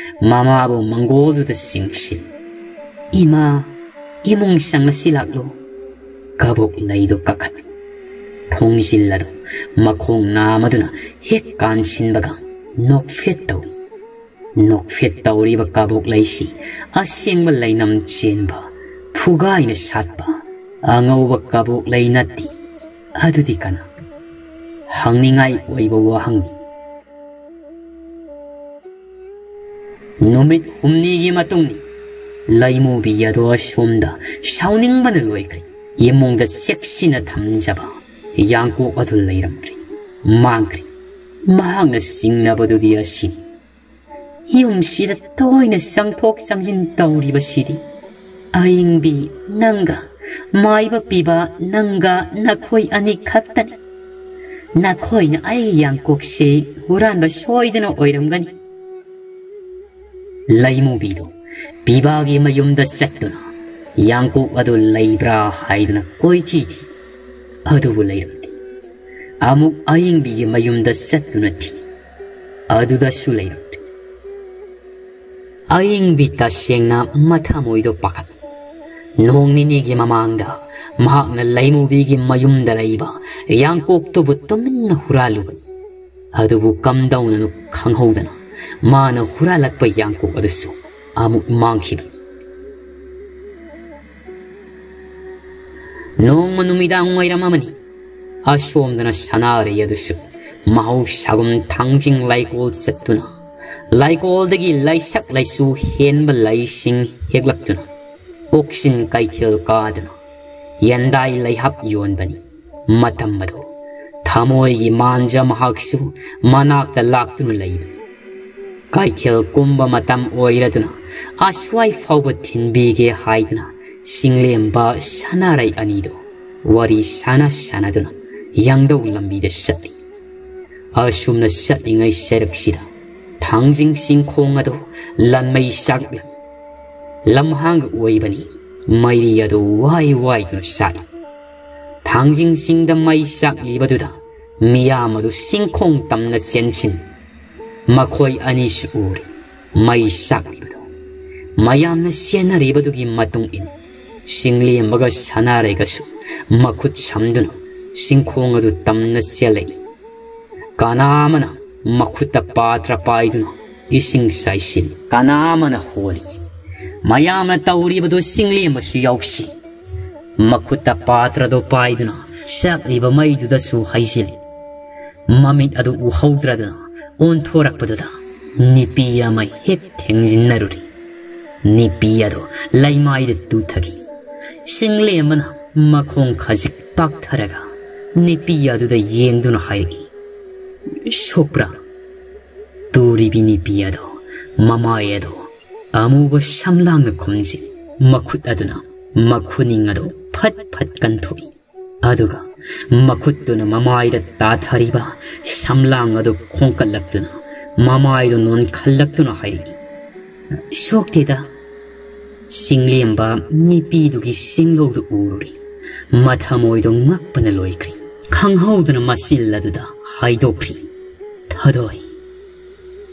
ꯃꯃꯥꯕꯨ ꯃꯪꯒꯣꯜꯗꯨꯗ ꯆꯤꯡꯁꯤꯜꯂꯤ꯫ "ꯏꯃꯥ, ꯏꯃꯨꯡ ꯆꯪꯂꯁꯤ ꯂꯥꯛꯂꯣ꯫" ꯀꯕꯣꯛ ꯂꯩꯗꯨ ꯀꯥꯈꯠꯂꯤ꯫ ꯊꯣꯡꯖꯤꯜ ꯑꯗꯨ ꯃꯈꯣꯡ ꯅꯥꯝꯃꯗꯨꯅ ꯍꯦꯛ ꯀꯥꯟꯁꯤꯟꯕꯒ ꯅꯣꯛꯐꯦꯠ ꯇꯧꯏ꯫ ꯅꯣꯛꯐꯦꯠ ꯇꯧꯔꯤꯕ ꯀꯕꯣꯛ ꯂꯩꯁꯤ ꯑꯁꯦꯡꯕ ꯂꯩꯅꯝ ꯆꯦꯟꯕ, ꯐꯨꯒꯥꯏꯅ ꯁꯥꯠꯄ ꯑꯉꯧꯕ ꯀꯕꯣꯛ ꯂꯩ ꯅꯠꯇꯦ꯫ ꯑꯗꯨꯗꯤ ꯀꯅꯥ? ꯍꯪꯅꯤꯡꯉꯥꯏ ꯑꯣꯏꯕ ꯋꯥꯍꯪꯅꯤ꯫ ꯅꯨꯃꯤꯠ ꯍꯨꯝꯅꯤꯒꯤ ꯃꯇꯨꯡꯅꯤ꯫ ꯂꯩꯃꯨꯕꯤ ꯑꯗꯣ ꯑꯁꯣꯝꯗ ꯁꯥꯎꯅꯤꯡꯕꯅ ꯂꯣꯏꯈ꯭ꯔꯦ꯫ ꯏꯃꯨꯡꯗ ꯆꯦꯛꯁꯤꯟꯅ ꯊꯝꯖꯕ ꯌꯥꯡꯀꯣꯛ ꯑꯗꯨ ꯂꯩꯔꯝꯗ꯭ꯔꯦ꯫ ꯃꯥꯡꯈ꯭ꯔꯦ꯫ ꯃꯍꯥꯛꯅ ꯆꯤꯡꯅꯕꯗꯨꯗꯤ ꯑꯁꯤꯅꯤ꯫ ꯌꯨꯝꯁꯤꯗ ꯇꯣꯏꯅ ꯆꯪꯊꯣꯛ ꯆꯪꯁꯤꯟ ꯇꯧꯔꯤꯕꯁꯤꯗꯤ ꯑꯏꯪꯕꯤ ꯅꯪꯒ ꯃꯥꯏꯕ ꯄꯤꯕ ꯅꯪꯒ ꯅꯈꯣꯏ ꯑꯅꯤ ꯈꯛꯇꯅꯤ꯫ ꯅꯈꯣꯏꯅ ꯑꯩ ꯌꯥꯡꯀꯣꯛꯁꯤ ꯍꯨꯔꯥꯟꯕ ꯁꯣꯏꯗꯅ ꯑꯣꯏꯔꯝꯒꯅꯤ꯫ ꯂꯩꯃꯨꯕꯤꯗꯨ ꯄꯤꯕꯥꯒꯤ ꯃꯌꯨꯝꯗ ꯆꯠꯇꯨꯅ ꯌꯥꯡꯀꯣꯛ ꯑꯗꯨ ꯂꯩꯕ꯭ꯔꯥ ꯍꯥꯏꯗꯨꯅ ꯀꯣꯏꯊꯤ ꯊꯤ, ꯑꯗꯨꯕꯨ ꯂꯩꯔꯝꯗꯦ꯫ ꯑꯃꯨꯛ ꯑꯏꯪꯕꯤꯒꯤ ꯃꯌꯨꯝꯗ ꯆꯠꯇꯨꯅ ꯊꯤ, ꯑꯗꯨꯗꯁꯨ ꯂꯩꯔꯝꯗꯦ꯫ ꯑꯏꯪꯕꯤ ꯇꯁꯦꯡꯅ ꯃꯊꯃꯣꯏꯗꯣ ꯄꯥꯈꯠꯂꯤ꯫ ꯅꯣꯡ ꯅꯤꯅꯤꯒꯤ ꯃꯃꯥꯡꯗ ꯃꯍꯥꯛꯅ ꯂꯩꯃꯨꯕꯤꯒꯤ ꯃꯌꯨꯝꯗ ꯂꯩꯕ ꯌꯥꯡꯀꯣꯛꯇꯨꯕꯨ ꯇꯨꯃꯤꯟꯅ ꯍꯨꯔꯥꯜꯂꯨꯕꯅꯤ꯫ ꯑꯗꯨꯕꯨ ꯀꯝꯗꯧꯅꯅꯣ ꯈꯪꯍꯧꯗꯅ ꯃꯥꯅ ꯍꯨꯔꯥꯜꯂꯛꯄ ꯌꯥꯡꯀꯣꯛ ꯑꯗꯨꯁꯨ ꯑꯃꯨꯛ ꯃꯥꯡꯈꯤꯕꯅꯤ꯫ ꯅꯣꯡꯃ ꯅꯨꯃꯤꯗꯥꯡ ꯋꯥꯏꯔꯝ ꯑꯃꯅꯤ꯫ ꯑꯁꯣꯝꯗꯅ ꯁꯅꯥꯔꯩ ꯑꯗꯨꯁꯨ ꯃꯍꯧꯁꯥꯒꯨꯝ ꯊꯥꯡꯖꯤꯡ ꯂꯩꯀꯣꯜ ꯆꯠꯇꯨꯅ, ꯂꯩꯀꯣꯜꯗꯒꯤ ꯂꯩꯁꯛ ꯂꯩꯆꯨ ꯍꯦꯟꯕ ꯂꯩꯁꯤꯡ ꯍꯦꯛꯂꯛꯇꯨꯅ, ꯑꯣꯛꯁꯤꯟ ꯀꯩꯊꯦꯜ ꯀꯥꯗꯨꯅ ꯌꯦꯟꯗꯥꯏ ꯂꯩꯍꯥꯞ ꯌꯣꯟꯕꯅꯤ꯫ ꯃꯇꯝ ꯑꯗꯨ ꯊꯃꯣꯏꯒꯤ ꯃꯥꯟꯖ ꯃꯍꯥꯛꯁꯨ ꯃꯅꯥꯛꯇ ꯂꯥꯛꯇꯨꯅ ꯂꯩꯕꯅꯤ꯫ ꯀꯩꯊꯦꯜ ꯀꯨꯝꯕ ꯃꯇꯝ ꯑꯣꯏꯔꯗꯨꯅ ꯑꯁ꯭ꯋꯥꯏ ꯐꯥꯎꯕ ꯊꯤꯟꯕꯤꯒꯦ ꯍꯥꯏꯗꯨꯅ ꯆꯤꯡꯂꯦꯝꯕ ꯁꯅꯥꯔꯩ ꯑꯅꯤꯗꯨ ꯋꯥꯔꯤ ꯁꯥꯟꯅ ꯁꯥꯟꯅꯗꯨꯅ ꯌꯥꯡꯗꯧ ꯂꯝꯕꯤꯗ ꯆꯠꯂꯤ꯫ ꯑꯁꯨꯝꯅ ꯆꯠꯂꯤꯉꯩ ꯁꯔꯛꯁꯤꯗ ꯊꯥꯡꯖꯤꯡ ꯆꯤꯡꯈꯣꯡ ꯑꯗꯨ ꯂꯟꯃꯩ ꯆꯥꯛꯂꯝꯃꯤ꯫ ꯂꯝꯍꯥꯡ ꯑꯣꯏꯕꯅꯤ, ꯃꯩꯔꯤ ꯑꯗꯨ ꯋꯥꯏ ꯋꯥꯏꯗꯨꯅ ꯆꯥꯛꯏ꯫ ꯊꯥꯡꯖꯤꯡ ꯆꯤꯡꯗ ꯃꯩ ꯆꯥꯛꯂꯤꯕꯗꯨꯗ ꯃꯤꯌꯥꯝ ꯑꯗꯨ ꯆꯤꯡꯈꯣꯡ ꯇꯝꯅ ꯆꯦꯟꯁꯤꯟ꯫ ꯃꯈꯣꯏ ꯑꯅꯤꯁꯨ ꯎꯔꯦ ꯃꯩ ꯆꯥꯛꯂꯤꯕꯗꯨ꯫ ꯃꯌꯥꯝꯅ ꯆꯦꯟꯅꯔꯤꯕꯗꯨꯒꯤ ꯃꯇꯨꯡ ꯏꯟꯅ ꯆꯤꯡꯂꯦꯝꯕꯒ ꯁꯅꯥꯔꯩꯒꯁꯨ ꯃꯈꯨꯠ ꯁꯝꯗꯨꯅ ꯆꯤꯡꯈꯣꯡ ꯑꯗꯨ ꯇꯝꯅ ꯆꯦꯜꯂꯛꯏ꯫ ꯀꯅꯥ ꯑꯃꯅ ꯃꯈꯨꯠꯇ ꯄꯥꯇ꯭ꯔ ꯄꯥꯏꯗꯨꯅ ꯏꯁꯤꯡ ꯆꯥꯏꯁꯤꯜꯂꯤ, ꯀꯅꯥ ꯑꯃꯅ ꯍꯣꯜꯂꯤ꯫ ꯃꯌꯥꯝꯅ ꯇꯧꯔꯤꯕꯗꯨ ꯆꯤꯡꯂꯦꯝꯕꯁꯨ ꯌꯥꯎꯁꯤ꯫ ꯃꯈꯨꯠꯇ ꯄꯥꯇ꯭ꯔꯗꯨ ꯄꯥꯏꯗꯨꯅ ꯆꯥꯛꯂꯤꯕ ꯃꯩꯗꯨꯗꯁꯨ ꯍꯩꯖꯤꯜꯂꯤ꯫ ꯃꯃꯤꯠ ꯑꯗꯨ ꯎꯍꯧꯗ꯭ꯔꯗꯨꯅ ꯑꯣꯟꯊꯣꯔꯛꯄꯗꯨꯗ ꯅꯨꯄꯤ ꯑꯃ ꯍꯦꯛ ꯊꯦꯡꯖꯤꯟꯅꯔꯨꯔꯤ꯫ ꯅꯨꯄꯤ ꯑꯗꯨ ꯂꯩꯃꯥꯏꯗ ꯇꯨꯊꯈꯤ꯫ ꯆꯤꯡꯂꯦꯝꯕꯅ ꯃꯈꯣꯡ ꯈꯖꯤꯛ ꯄꯥꯛꯊꯔꯒ ꯅꯨꯄꯤ ꯑꯗꯨꯗ ꯌꯦꯡꯗꯨꯅ ꯍꯥꯏꯔꯛꯏ, "ꯁꯣꯛꯄ꯭ꯔꯥ?" ꯇꯨꯔꯤꯕꯤ ꯅꯨꯄꯤ ꯑꯗꯨ ꯃꯃꯥꯏ ꯑꯗꯨ ꯑꯃꯨꯕ ꯁꯝꯂꯥꯡꯅ ꯈꯨꯝꯖꯤꯜꯂꯤ꯫ ꯃꯈꯨꯠ ꯑꯗꯨꯅ ꯃꯈꯨꯅꯤꯡ ꯑꯗꯨ ꯐꯠ ꯐꯠ ꯀꯟꯊꯣꯛꯏ꯫ ꯑꯗꯨꯒ ꯃꯈꯨꯠꯇꯨꯅ ꯃꯃꯥꯏꯗ ꯇꯥꯊꯔꯤꯕ ꯁꯝꯂꯥꯡ ꯑꯗꯨ ꯈꯣꯡꯀꯠꯂꯛꯇꯨꯅ ꯃꯃꯥꯏꯗꯨ ꯅꯣꯟꯈꯠꯂꯛꯇꯨꯅ ꯍꯥꯏꯔꯛꯏ, "ꯁꯣꯛꯇꯦꯗ"꯫ ꯆꯤꯡꯂꯦꯝꯕ ꯅꯨꯄꯤꯗꯨꯒꯤ ꯆꯤꯡꯂꯧꯗꯨ ꯎꯔꯨꯔꯦ꯫ ꯃꯊꯃꯣꯏꯗꯣ ꯉꯛꯄꯅ ꯂꯣꯏꯈ꯭ꯔꯦ꯫ ꯈꯪꯍꯧꯗꯅ ꯃꯆꯤꯜ ꯑꯗꯨꯗ ꯍꯥꯏꯗꯣꯛꯈ꯭ꯔꯦ, "ꯊꯥꯗꯣꯏ"꯫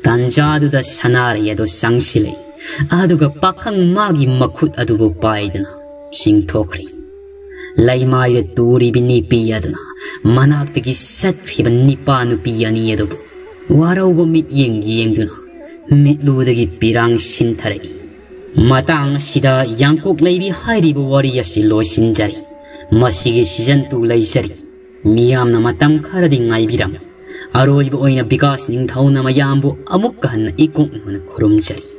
ꯇꯥꯟꯖꯥꯗꯨꯗ ꯁꯅꯥꯔꯩ ꯑꯗꯨ ꯆꯪꯁꯤꯜꯂꯛꯏ꯫ ꯑꯗꯨꯒ ꯄꯥꯈꯪ ꯃꯥꯒꯤ ꯃꯈꯨꯠ ꯑꯗꯨꯕꯨ ꯄꯥꯏꯗꯨꯅ ꯆꯤꯡꯊꯣꯛꯈ꯭ꯔꯦ꯫ ꯂꯩꯃꯥꯏꯗ ꯇꯨꯔꯤꯕ ꯅꯨꯄꯤ ꯑꯗꯨꯅ ꯃꯅꯥꯛꯇꯒꯤ ꯆꯠꯈ꯭ꯔꯤꯕ ꯅꯤꯄꯥ ꯅꯨꯄꯤ ꯑꯅꯤ ꯑꯗꯨꯕꯨ ꯋꯥꯔꯧꯕ ꯃꯤꯠꯌꯦꯡ ꯌꯦꯡꯗꯨꯅ ꯃꯤꯠꯂꯨꯗꯒꯤ ꯄꯤꯔꯥꯡ ꯁꯤꯟꯊꯔꯛꯏ꯫ ꯃꯇꯥꯡ ꯑꯁꯤꯗ ꯌꯥꯡꯀꯣꯛ ꯂꯩꯔꯤ ꯍꯥꯏꯔꯤꯕ ꯋꯥꯔꯤ ꯑꯁꯤ ꯂꯣꯏꯁꯤꯟꯖꯔꯤ꯫ ꯃꯁꯤꯒꯤ season two ꯂꯩꯖꯔꯤ꯫ ꯃꯤꯌꯥꯝꯅ ꯃꯇꯝ ꯈꯔꯗꯤ ꯉꯥꯏꯕꯤꯔꯝꯃꯨ꯫ ꯑꯔꯣꯏꯕ ꯑꯣꯏꯅ ꯕꯤꯀꯥꯁ ꯅꯤꯡꯊꯧꯅ ꯃꯌꯥꯝꯕꯨ ꯑꯃꯨꯛꯀ ꯍꯟꯅ ꯏꯀꯣꯛ ꯅꯧꯅ ꯈꯨꯔꯨꯝꯖꯔꯤ꯫